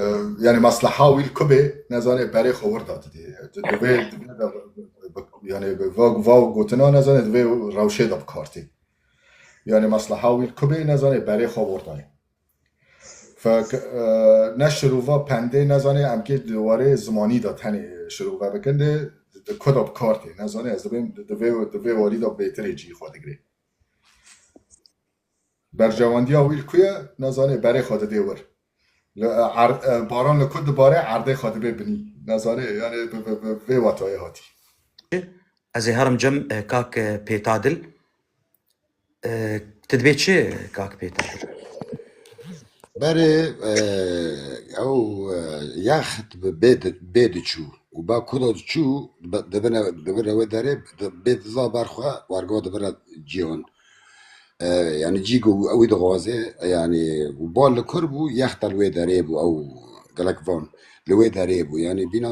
yani mesleha wî li ku bê, nezanê berê xwe wir da didê. Di, divê, divê de, yani va, va gotina, nezanê divê rewşê de bi kar tê. Yani mesleha wî li ku bê, nezanê berê xwe wir dayê. Fek, e, ne şirova pendê nezanê, em kê di warê zimanî de tenê şirove bikin de, di ku de bi kar tê nezanê, ez dibêm di, di vê, di vê warî de bêtirê cî xwe digirê. Berjewendiya wî li ku ye? Nezanê, berê xwe didê wir. Li, e, er-, e, baran li ku dibare, erdê xwe dibê binî. Nezanê, yani bi, bi, bi vê wetayê hatî. Ez ê herim cem, e, kak, e, Pêtadil. E, tu dibê çi, kak Pêtadil? Berê, e, ew, e, yaxit bi bê di-, bê diçû. û ba ku da çû, be-, dibine, dibire wê derê, di-, bê diza ber xwe, warga dibire cîhan. E, yani cî ku ew ê dixwaze, yani û bal li kur bû, yexta li wê derê bû, ew gelek van li wê derê bû. Yani bîna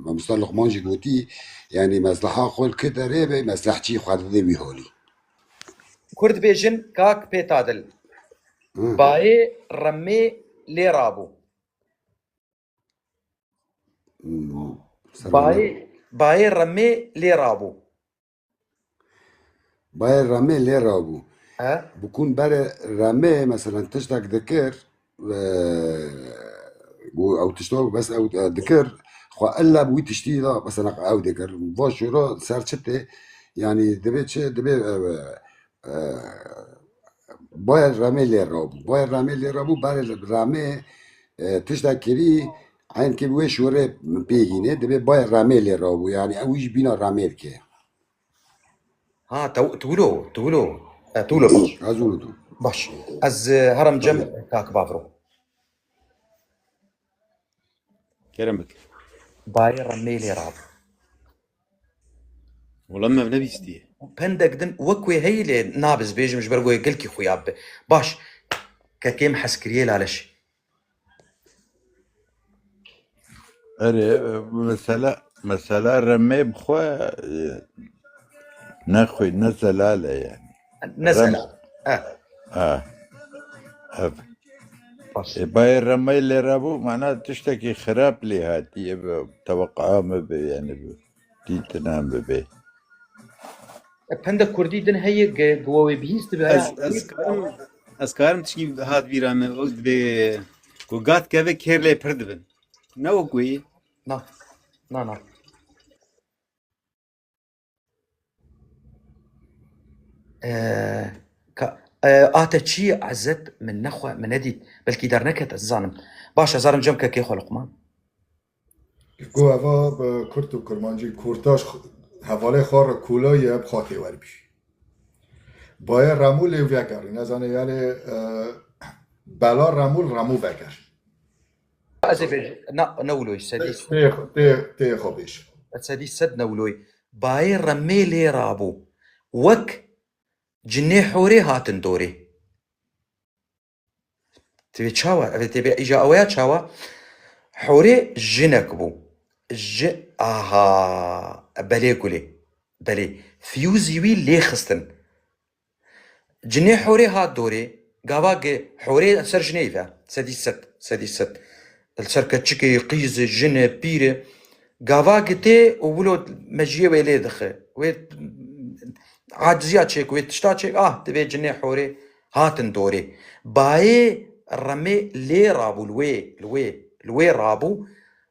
mamosta Luqman jî gotî, yani mesleha xwe li ku derê be, meslehçî xwe didê wî holî. Kur dibêjin, kak Pêtadil, Hı. bayê remê lê rabû. Hmm. Bayê, bayê remê lê rabû. Bayê remê lê rabû. He? Bikûn berê remê, meselen, tiştek dikir, e, û ew tişta bes ew, e, dikir, xwe illa bi wî tiştî da, meselen, ew dikir. Va şûro ser çi tê? Yani, dibê çi? Dibê, e, e, bayê remê lê rabû. Bayê remê lê rabû, berê remê, e, tiştek kirî, enkê bi wê şûrê pêgîne, dibê bayê remê lê rabû. Yani, ew jî bîna remê dike. Ha, tu, tu wilo, tu wilo. E, tu wilo baş. Ez wilo tu. Baş. Ez, e, herim cem Tamam. kak Bavro. Kerem bike. Bayê remê lê rabû. Wala me nebîstiye. Pendek din wek wê heyî lê nabiz bêjim ji ber goyê gelkî xuya bibe. Baş. Kekêm hezkiriyê laleş. Erê, e, mesela, mesela remê bi xwe, e, ne xwe, ne zelal e yani. Ne Rem- zelal. Eh. Ha. Ev. Baş. E, bayê remê lê rabû, mana tiştekî xirab lê hatiye, bi teweqqa me be yani, bi dîtina me be. E, pende kurdî din heye ge, ge we bihîst dibe. Ez, ez karim, ez karim tişkî hat vîra me, o dibê ku gat keve kêr lê pir dibin. Ne wek wê? Na. Na, na. Ee, ka, ee, a te çi ye, Ezet? Min nexwe, min nedît. Belkî derneket, ez nizanim. Baş, ez zarim cem kekê xwe Luqman. Go eva bi kurt û kurmancî, kurtaş xu-, hevalê xwe re kula ye, bi xatê wer bî. Bayê Remû lê vegerî, nezane yani, e, bela Remû, Remû veger. Ez ê bêjim, na, ne wilo ye, sedî Tê, tê, tê, tê xwe bêj. Sedî sed ne wilo ye. Bayê Remê lê rabû. Wek cinê horê hatin dorê. Tê çawa? Ev tê bê îja ew ya çawa? Horê jinek bû. Ji, aha, belê gulê. Belê. Fiyûzî wî lê xistin. Cinê horê hat dorê. Gava gi horê ser jinê ve. Sedî sed, sedî sed. Li ser keçikê, qîzê, jinê, pîrê. Gava gi tê û wilo mejiyê wê lê dixe. Wê aciziya çêk, wê tişta çêk, ah, divê cinê horê hatin dorê. Bayê remê lê rabû, li wê, li wê, li wê rabû.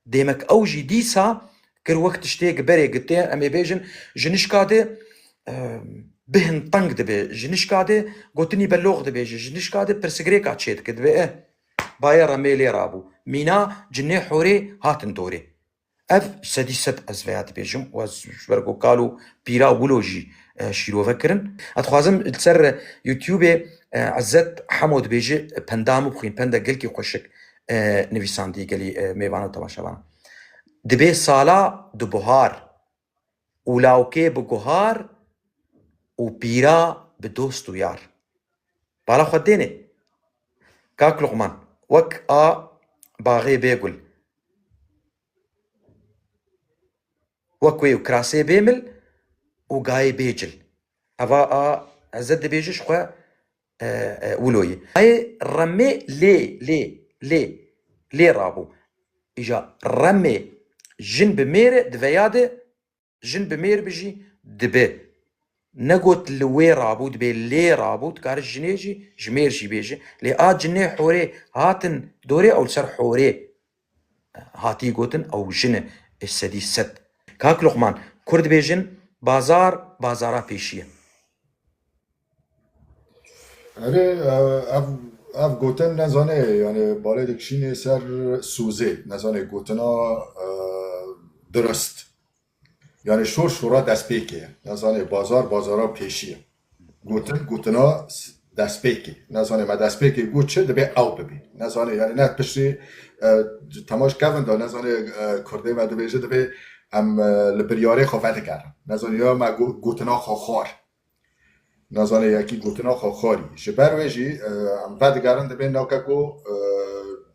Demek ew jî dîsa kir wek tiştê gi berê gi tê, em ê bêjin, ji nişka de, e, bihin teng dibe, ji nişka de gotinî belox dibêje, ji nişka de pirsigrêka çêdike, dibe, eh, bayê remê lê rabû. Mîna cinê horê hatin dorê. Ev sedî sed ez veya dibêjim û ez ji ber ku kal û pîra wilo jî, e, şîrove kirin. Ez dixwazim li ser YouTubeê, e, Ezzet Hemo dibêje, penda min bixwîn, pende gelkî xweşik, e, nivîsandî gelî, e, mêvan û temaşevanan. Dibê sala di buhar û lawkê bi guhar û pîra bi dost û yar. Bala xwe dênê. Kak Luqman, wek a baxê bê gul. Wek wê û kirasê bê mil û gayê bê cil. Eva a Ezzet dibêje ji xwe, e, e, wilo ye. Ayê remê lê, lê, lê, lê rabû. Îja remê jin bi mêr e, di veya de jin bi mêr bi jî dibe. Negot li wê rabû, dibê lê rabû, dikare jinê jî, ji mêr jî bêje. Lê a cinê horê hatin dorê, ew li ser horê hatî gotin, ew jin e, sedî sed. Kak Luqman, Kurd dibêjin, bazar, bazara pêşî ye. Erê, e, ev, ev gotin nezane, yani balê dikişînê ser sozê, nezane gotina, e, dirist. Yani şor şora destpêkê ye. Nezane bazar, bazara pêşî ye. Gotin, gotina s-, destpêkê. Nezanê me destpêkê got çi, dibê ew bibî. Nezanê, yani ne piştî, e, temaş kevin de, nezanê, e, kurdê me dibêje, dibê em, e, li biryarê xwe vedigerin. Nezanê ya me go-, gotina xwe xwar. Nezanê yekî gotina xwe xwarî. Ji ber wê jî, e, em vedigerin dibê nake ku, e,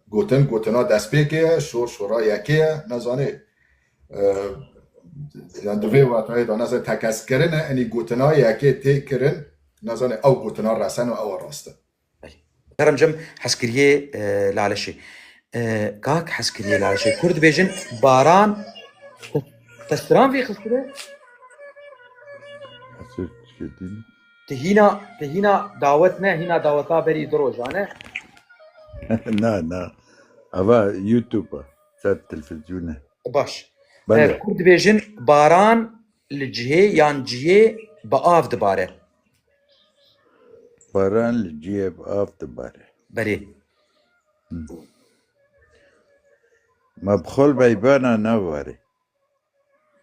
gotin, gotina destpêkê ye, şor, şora yekê ye, nezanê. E, yani di vê watayê de, nezanê tekez kirine, enî gotina yekê tê kirin, nezanê ew gotina resen û ew rast e. Belê. Kerem Cem hezkiriyê, e, Laleşê. E, kak hezkiriyê Laleşê. Kur dibêjin baran te stran vê xistine? Hesir çêdîn. Te hîna, te hîna dawet ne, hîna daweta berî du roja ne? Na, na. Ava YouTube e. Ser televîzyonê. Baş. Belê. E, kur dibêjin baran li cihê yan cihê bi av dibare. Baran li cihê bi av dibare. Belê. Hı. Ma bi xwe li beybana nabare.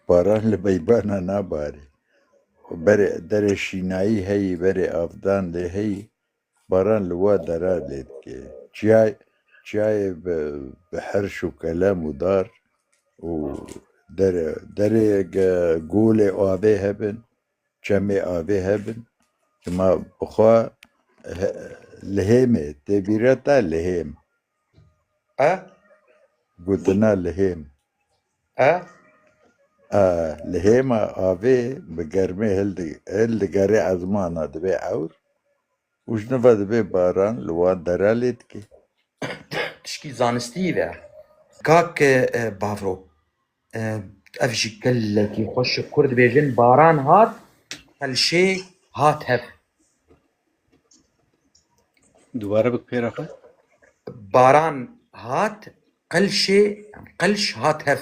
Baran li beybana nabare. Berê, derê şînayî heyî, berê avdan lê heyî. Baran li wa dera lê dike. Çiyay-, çiyayê bi, bi herş û kelem û dar û dere, derê ge-, golê avê hebin, çemê avê hebin. Çima bi xwe he-, lihêmê, tê bîra te lihêm. E? Gotina lihêm. E? E, lihêma avê bi germê hildi-, hildigere ezmana dibê ewr. Û ji niva dibê baran li wan dera lê dike. Tişkî zanistî ve. Kak, e, Bavro, e, ev jî gelekî xweş e. Kur dibêjin baran hat, qelşê hat hev. Dubare bik pêra xwe. Baran hat, qelşê, qelş hat hev.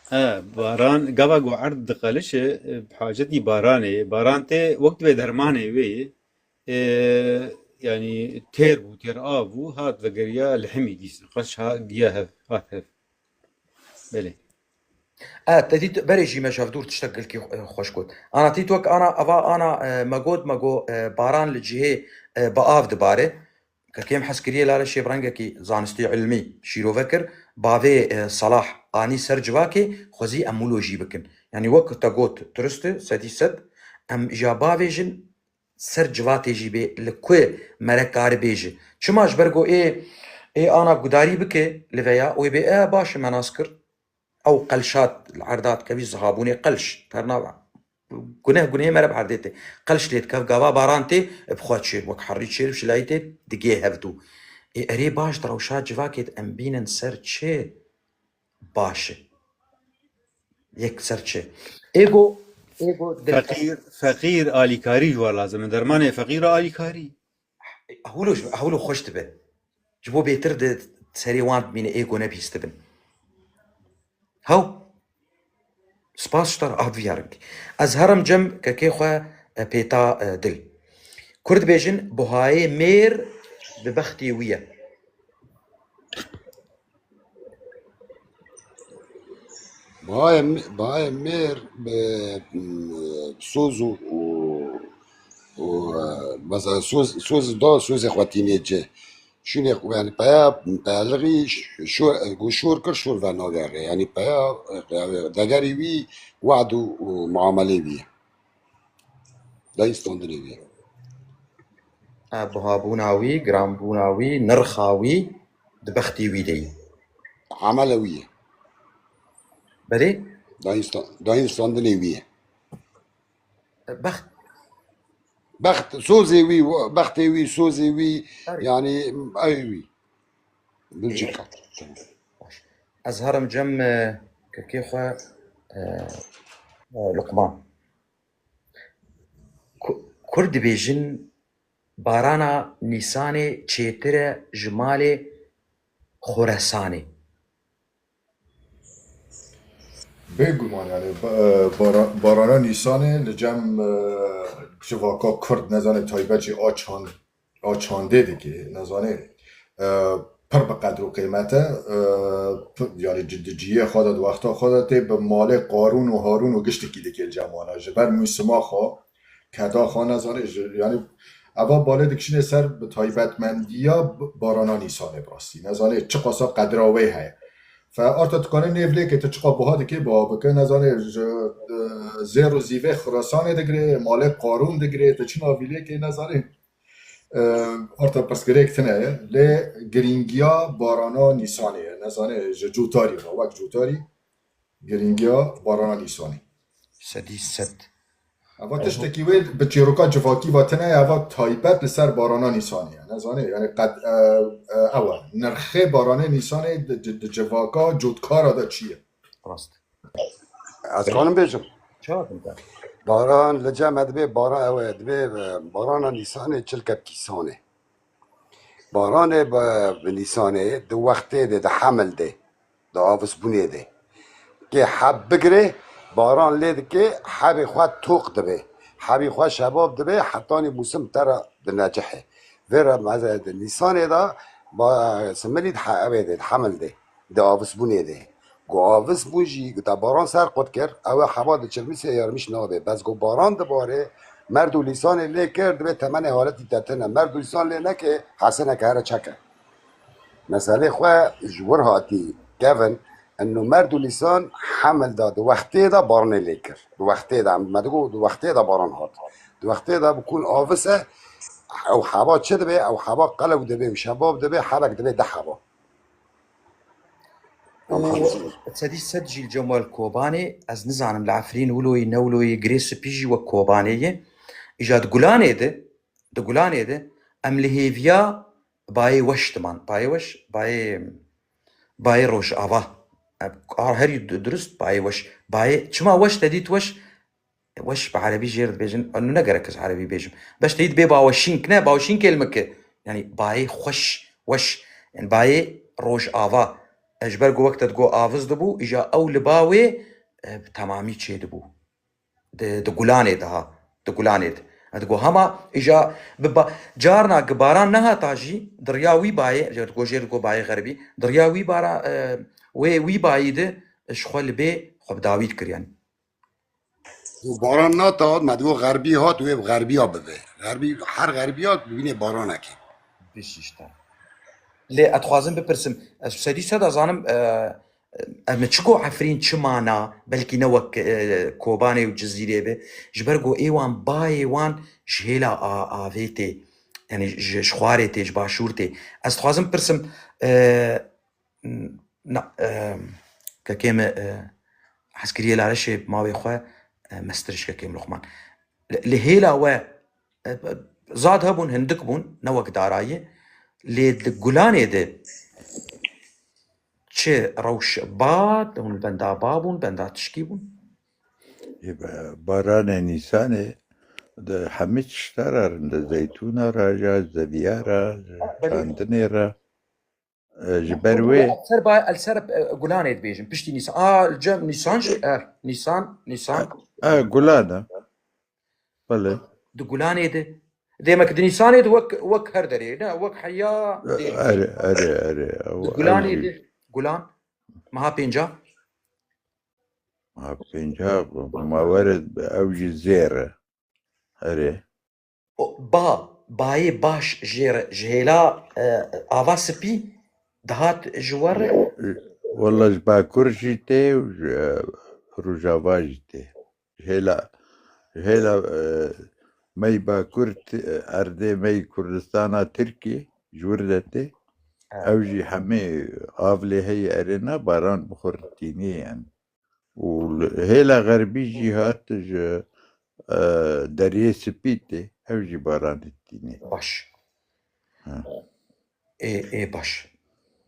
He, baran, gava ku erd diqelişe, e, bi hacetî baranê ye. Baran tê wek divê dermanê wê ye. E, yanî têr bû, têr av bû, hat vegeriya lihimî dîs. Qelş ha-, giya hev, hat hev. Belê. E, te dît berê jî me ji hevdûr tiştek gelkî, e, xweş got. Ana tît wek ana, eva ana, e, me got, me got, e, baran li cihê, e, bi av dibare. Kekê em hez kiriye Lale Şêb rengekî zanistî ilmî şîrove kir, bavê, e, Salah anî ser civakê, xwezî em wilo jî bikin. Yanî wek te got, dirist e, sedî sed, em ji ya bavêjin, ser civatê jî bê, li ku mere kari bêje. Çima ji ber ku ê, ê ana gudarî bike li veya, wê bê, e, baş e, me nas kir. Ew qelşat li erda dikevî zihabûnê qelş, ter nava. Guneh gunehê mere bi erdê tê. Qelş lê dikev, gava baran tê, bi xwe çêr, wek herî çêr, şilayî tê, digê hevdû. Ê, erê baş, di rewşa civakê de em bînin ser çi? Baş e. Yek ser çi? Ego, ego dil. Feqîr, feqîr alîkarî ji we lazim e. Dermanê feqîr alîkarî. Hewlo, hewlo xweş dibe. Ji bo bêtir di serê wan dimîne, ego nebîstibin. Hew. Spas ji te re, a viya rengî. Ez herim cem kekê xwe, e, pêta, e, dil. Kur dibêjin, buhayê mêr bi bextê wî ye. Bahayê, bahayê mêr bi, bi soz û, û, û, e, mesela soz, soz da, sozê xwe tînê ci. Şûnê xwe, yani peya, peyalixî ş-, şor, ku şor kir, şor venagere. Yani peya, e, degerê wî, wad û, û muamelê wî ye. Dayîn standinê wî ye. E, buhabûna wî, giranbûna wî, nirxa wî di bextê wî de ye. Amele wî ye. Belê? Dayîn sta-, dayîn standinê wî ye. E, bext. Bext, sozê wî, bextê wî, sozê wî, Erê. Yani ew wî. Bilcîka. Baş. Ez herim cem, e, kekê xwe, e, e, Luqman. Ku-, Kurd dibêjin, barana Nîsanê çêtir e ji malê Xoresanê. Bêguman, yani, ba-, e, bara-, barana Nîsanê li cem, e, civaka Kurd, nezane, taybet jî a çand-, a çandê dike, nezane, e, pir bi qedr û qîmet e, e, pi-, yani, ci-, di cihê xwe de, di wexta xwe de tê bi malê Qarûn û Harûn û giştikî dike li cem wana. Ji ber mûsima xwe, keda xwe nezane, ji, yani, Eva balê dikişîne ser bi taybetmendiya b-, barana Nîsanê bi rastî. Nezanê çiqasa qedra wê heye. Fe arta tu kanê nêv lêkê tu çiqa buha dikê buha bike, nezanê ji, e, zêr û zîvê Xurasanê digirê, malê Qarûn digirê, tu çi navî lêkê nezanê. E, arta pirsgirêk tine ye. Lê girîngiya barana Nîsanê ye. Nezanê ji Cûtarî re, wek Cûtarî. Girîngiya barana Nîsanê. Sedî sed. Eva tiştekî wê bi çîroka civakî ve tine ye, eva taybet li ser barana Nîsanê ye. Nezanê, yani qed, e, e, ew e. Nirxê baranê Nîsanê di, di, di civaka cotkara de çi ye? Rast. Ez kanim bêjim. Çawa kim ka? Baran li cem me dibê baran ew e, dibê, e, barana Nîsanê çil kepkî sanê. Baranê bi, bi Nîsanê di wextê de, di hemil de, di avisbûnê de. Kê heb bigirê, baran lê dikê, hebê xwe toq dibe. Hebî xwe şebab dibe, hetanî mûsim te re dinecihê. Vê re meze di Nîsanê de, ba, similî di he-, evê de, di hemil de, di avisbûnê de. Ku avisbûn jî, ku te baran ser qut kir, ew ê heba diçilmisê yarmîş nabe. Bes ku baran dibare, merd û lîsanê lê kir, dibê temenê haletî te tune. Merd û lîsan lê neke, hesineke here çeke. Meselê xwe ji wir hatî kevin, eno merd û lîsan hemil da di wextê de baranê lê kir. Di wextê de, me digo di wextê de baran hat. Di wextê de bikûn avis e, ew heba çi dibe? Ew heba qelew dibe û şebab dibe, hebek dibe deh heba. Û sedî sed jî li cem we li Kobanê, ez nizanim li Efrîn wilo yî, ne wilo yî, girê spî jî wek Kobanê ye. Îja di Gulanê de, di Gulanê de em li hêviya bayê weş diman. Bayê weş, bayê, bayê rojava. A, her yû du-, durust bayê weş. Bayê, çima weş te dît weş? Weş bi erebî jêr dibêjin, û ne gerek ez erebî bêjim. Beş te yî dibê baweşînk, ne, baweşînkê li min ki. Yani bayê xweş, weş. Yani bayê rojava. E, ji ber ku wek te digo aviz dibû, îja ew li ba wê, e, bi temamî çê dibû. Di, di Gulanê de ha. Di Gulanê de. E, digo hema îja bi ba-, carna ki baran nehata jî, di riya wî bayê, ji digo jêr digo bayê xerbî, di riya wî bara, e, wê wî bayî de, e, ji xwe li bê xwe bi dawî dikir yani. Û baran nata, me digo xerbî hat, wê bi xerbiya bibe. Xerbî, her xerbiya bibîne baranekê. Bişîşte. Lê ez dixwazim bipirsim, ez sedî sed zanim, e, e, em çi go Efrîn çi mana, belkî ne wek, e, Kobanê û Cizîrê be, ji ber ku ê wan bayê wan ji hêla a-, avê tê, yani ji, ji xwarê tê, ji başûr tê. Ez dixwazim bipirsim, e, na, e, kekê me, e, hezkiriyê Lareşê mawê xwe, e, mestir ji kekê me Luqman. Li, li hêla we, e, zad hebûn, hindik bûn, ne wek darayê. Lê di Gulanê de çi rewş ba, hûn benda ba bûn, benda tişkî bûn? Ê, be-, baranê Nîsanê di hemî tişta re rinde, zeytûna re, ya zeviya re, Ah, belê. Çandinê re. E, ji ber wê. Li ser ba-, li ser, e, Gulanê dibêjin. Piştî Nîsan. A, li cem Nîsan jî, e, Nîsan, Nîsan. E, e, Gulan e. Belê. Di Gulanê de. Demek di Nîsanê de wek, wek her derê, ne, wek heya E, dê. Erê, erê, erê. Di Ew, Gulanê ew jî. De, Gulan, meha pênca. Meha pênca, ma were ew jî zêr e. Erê. O, ba, bayê baş jê re, ji hêla, e, ava spî dihat ji we re? Wela ji Bakur jî tê û ji, e, Rojava jî tê. Ji hêla, ji hêla, e, mey Bakur t-, erdê mey Kurdistana Tirkî ji wir de tê. Evet. Ew jî hemê av lê heye erê na baran bi xwe re tînê yani. Û li hêla xerbî jî hat ji, e, Deriyê Spî tê, ew jî baran ditînê. Baş. Ha. Ê, ê baş.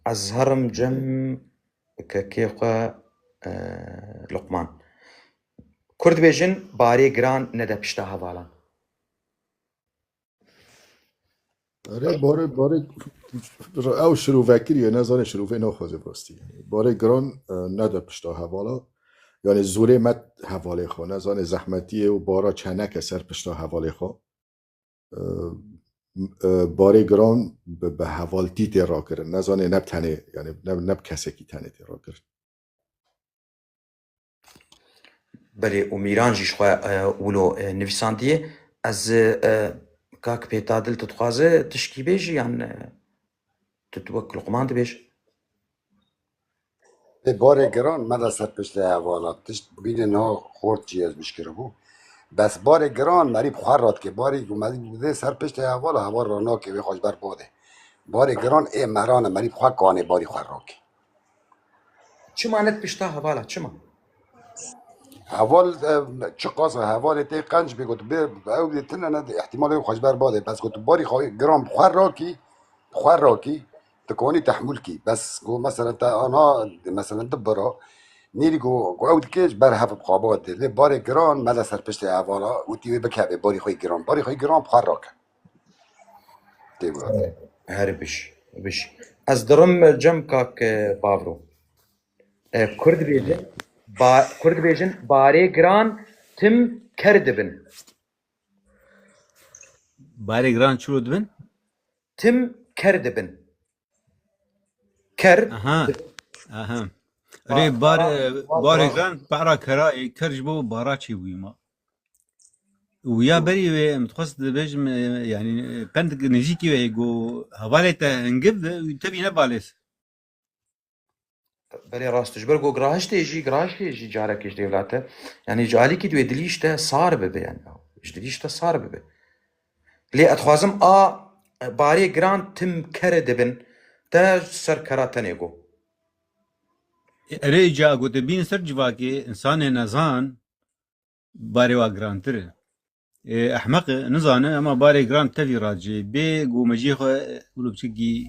Ez herim cem kekê xwe, e, Luqman. Kurd bêjin, barê giran nede pişta hevalan. Erê, barê, barê, ew şirovekirî ye, nezanê şirovê naxwaze bi rastî. Barê giran, e, nede pişta hevala. Yani zorê me hevalê xwe, nezanê zehmetiyê û bara çeneke ser pişta hevalê xwe. E, e, barê giran bi, bi hevaltî tê rakirin. Nezanê ne bi tenê, yani ne, ne bi kesekî tenê tê rakirin. Belê, û Mîran jî ji xwe, e, wilo, e, nivîsandiye. Ez, e, Kak Pêtadil, tu dixwaze tişkî bêjî yan, e, tu, tu wek Luqman dibêj? Lê barê giran me de ser piştê hevala. Tişt bîne niha xort jî ez bişkiribû. Bes barê giran merî bi xwe radike. Barê ku merî didê ser piştê hevala, heval ranake wê xwe ji ber badê. Barê giran ê meran e, merî bi xwe kanê barî xwe rake. Çima ne pişta hevala? Çima? Heval, e, çiqas hevalê tê qenc bê, got bê, ew dê tine ne, ihtimal ew xwe ji ber badê. Bes got barî xwe giran bi xwe rakî, bi xwe rakî, tu konî tehmûl kî. Bes got, mesela te ana, mesela di bira, nêrî got, got ew dike ji ber hev bi xwe badê. Lê barê giran me de ser piştê hevala, witî wê bikeve barî xwe giran. Barî xwe giran bi xwe rake. Tê got. Her biş, biş. Ez dirim cem kak, e, Bavro. E, Kurd bêjin, ba, Kurd bêjin, barê giran tim ker dibin. Barê giran çilo dibin? Tim ker dibin. Ker. Aha. Aha. Rê bar, e, barê giran para kera, e, ker ji bo bara çê bûyî ma. Û ya berî wê, em dixwest dibêjim, e, yanî, e, pend nêzîkî wê, go hevalê te hingiv de, wî tevî ne balês. Belê rast, ji ber ku girahiştê jî, girahiştê jî carekê ji dêvlate, yanî ji alîkî di wê dilî işte sar bibe, yanî ji dilî işte sar bibe. Lê ez dixwazim a barê giran tim kere dibin, te ser kera tenê go. Erê ca ku te bîn ser civakê, insanê nezan, barê wa girantir e. Ê, ehmeq e, nizane, ema barê giran tevî racê. Bê ku mejiyê xwe wilo biçikî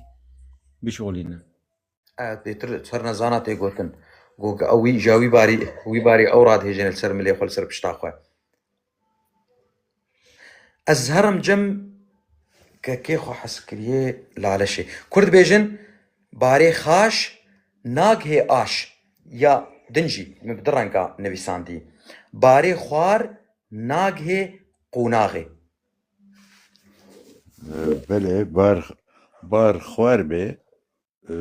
bişolîne. Evet, bêtir ser nezana tê gotin. Go, ew wî, ja wî barî, wî barî ew radihêjin li ser milê xwe, li ser pişta xwe. Ez herim cem kekê xwe hez kiriye laleşê. Kurd bêjin, barê xaş nagihê aş. Ya din jî min bi du renga nivîsandî. Barê xwar nagihê qonaxê. Belê, bar, bar xwar bê, e,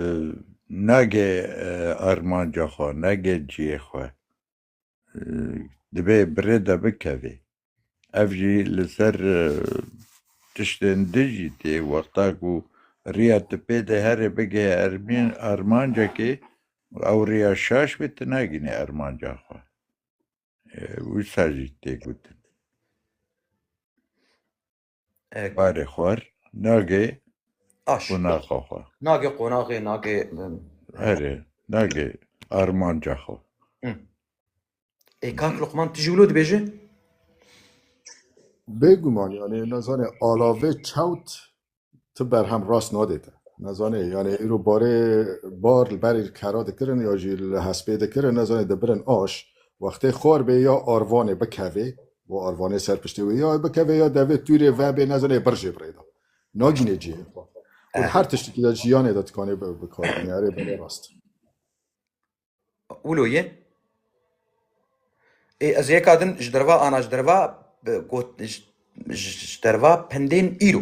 nagê, e, armanca xwe, nagê cihê xwe. E, dibê bi rê de bikevê. Ev jî li ser, e, tiştên din jî tê. Wexta ku riya tu pê de herê bigihê ermîn-, armancekê, ew riya şaş bê, tu nagînî armanca xwe. E, wisa jî tê gotin. E, barê xwar nagê, aş, qonaxa xwe. Nagê qonaxê, nagê, e, erê, nagê armanca xwe. Hı. Ê, kak Luqman, tu jî wilo dibêje? Bêguman, yani, nezane, alavê çewt tu berhem rast nadê te. Nezane, yani, îro barê bar li berê kera dikirin ya jî li hespê dikirin, nezane, dibirin aş. Wextê xwar bê ya arvanê bikevê, û arvanê ser piştê wê ya bikevê ya devê tûrê vebê, nezane, bir jê birê de. Nagînê cihê xwe. Û her tiştekî de jiyanê de dikanê bi-, bikar bîne, erê belê rast. Wilo ye. Ê, ez yeka din ji derva ana, ji derva, e, got, ji, ji, ji derva pendên îro.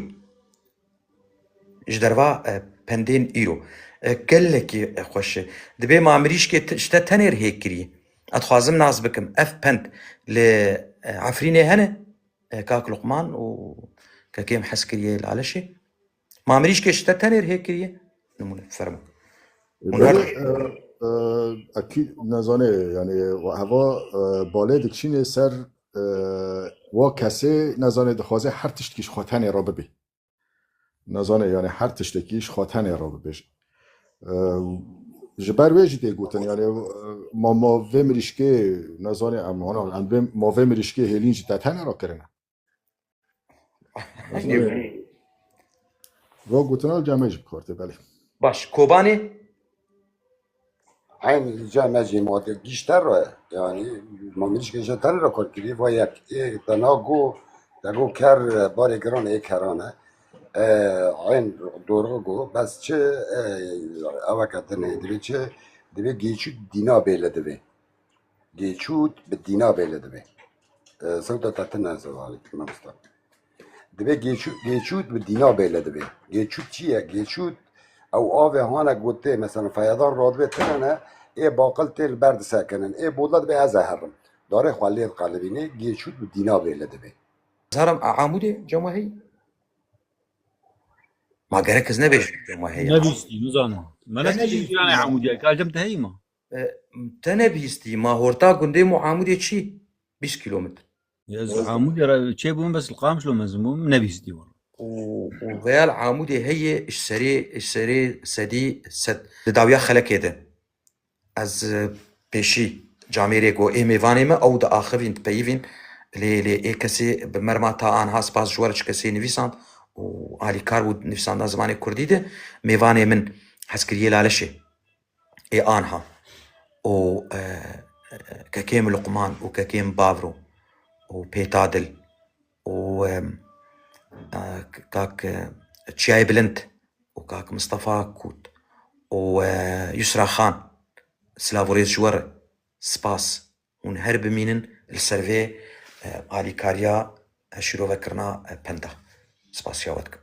Ji derva, e, pendên îro. E, gelekî, e, xweş e. Dibê ma mirîşkê t-, ji te tenê rihê kirî. Ez dixwazim nas bikim. Ev pend li, e, Efrînê hene. E, kak Luqman û kekê em hez kiriye li Aleşê. Ma mirîşkê ji te tenê rihê kiriye? Nimûne, fermo. Hûn her Belê, e, e, ekî nezane, yani, heva, e, balê dikişînê ser, e, wa kesê nezane dixwaze her tiştkî ji xwe tenê re bibê. Nezane, yani, her tiştekî ji xwe tenê re bibê. E, ji ber wê jî tê gotin, yani, e, ma, ma vê mirîşkê, nezane, em, hana, em vê, ma vê mirîşkê hêlîn jî te tenê re kirine. Ro gotina li cem me jî bi kar tê, belê. Baş, Kobanê? Eyn li cem me jî ma de gîşter re, yani, ma mirîşkê ji tenê re kar kirî, va yek, ê, te na go, te go ker, barê giran ê keran e. E, eyn doğru go, bes çi, e, eweke din e, divê çi, divê gêçût dîna bê li divê. Gêçût bi dîna bê li divê. E, sewta te tune ez ê, mamosta. Divê gêçût, gêçût bi dîna bê li divê. Gêçût çi ye? Gêçût ew avê hane gotê, mesela feyadan radivê tine ne, ê baqil tê li ber disekinin. Ê bola divê ez ê herim. Darê xwe lê diqelibînê, gêçût bi dîna bê li divê. Zaram a Amûdê cem we heyî? Ma gerek ez nebêjim ku ma heye. Nebîstî, nizanim. Me ne Nebîstî. Yanî Amûdiyê, ka cem te heyî ma. E, te nebîstî, ma horta gundê Mo Amûdê çi? Bîst kilometr. Ya ez Amûdê re çê bûm, bes li Qamişlo mezin bûm, nebîstî wala. û, û veya li Amûdê heye, ji serê, ji serê sedî sed. Di dawiya xelekê de. Ez, e, pêşî camêrê got, ê mêvanê me, ew diaxivîn, dipeyivîn. Lê, lê ê kesê bi merma ta anha spas ji we re çi kesê nivîsand û alîkar bû nivîsanda zimanê kurdî de. Mêvanê min hezkiriyê Laleşê ê anha û, e, e, kekê min Luqman û kekê min Bavro û Pêtadil û, e, e, kak, e, Çiyayê Bilind û kak Mistefa Kût û, e, Yusra Xan, silav û rêz ji we re. Spas. Hûn her bimînin li ser vê, e, alîkariya, e, şîrovekirina, e, penda. Spasiya we dikim.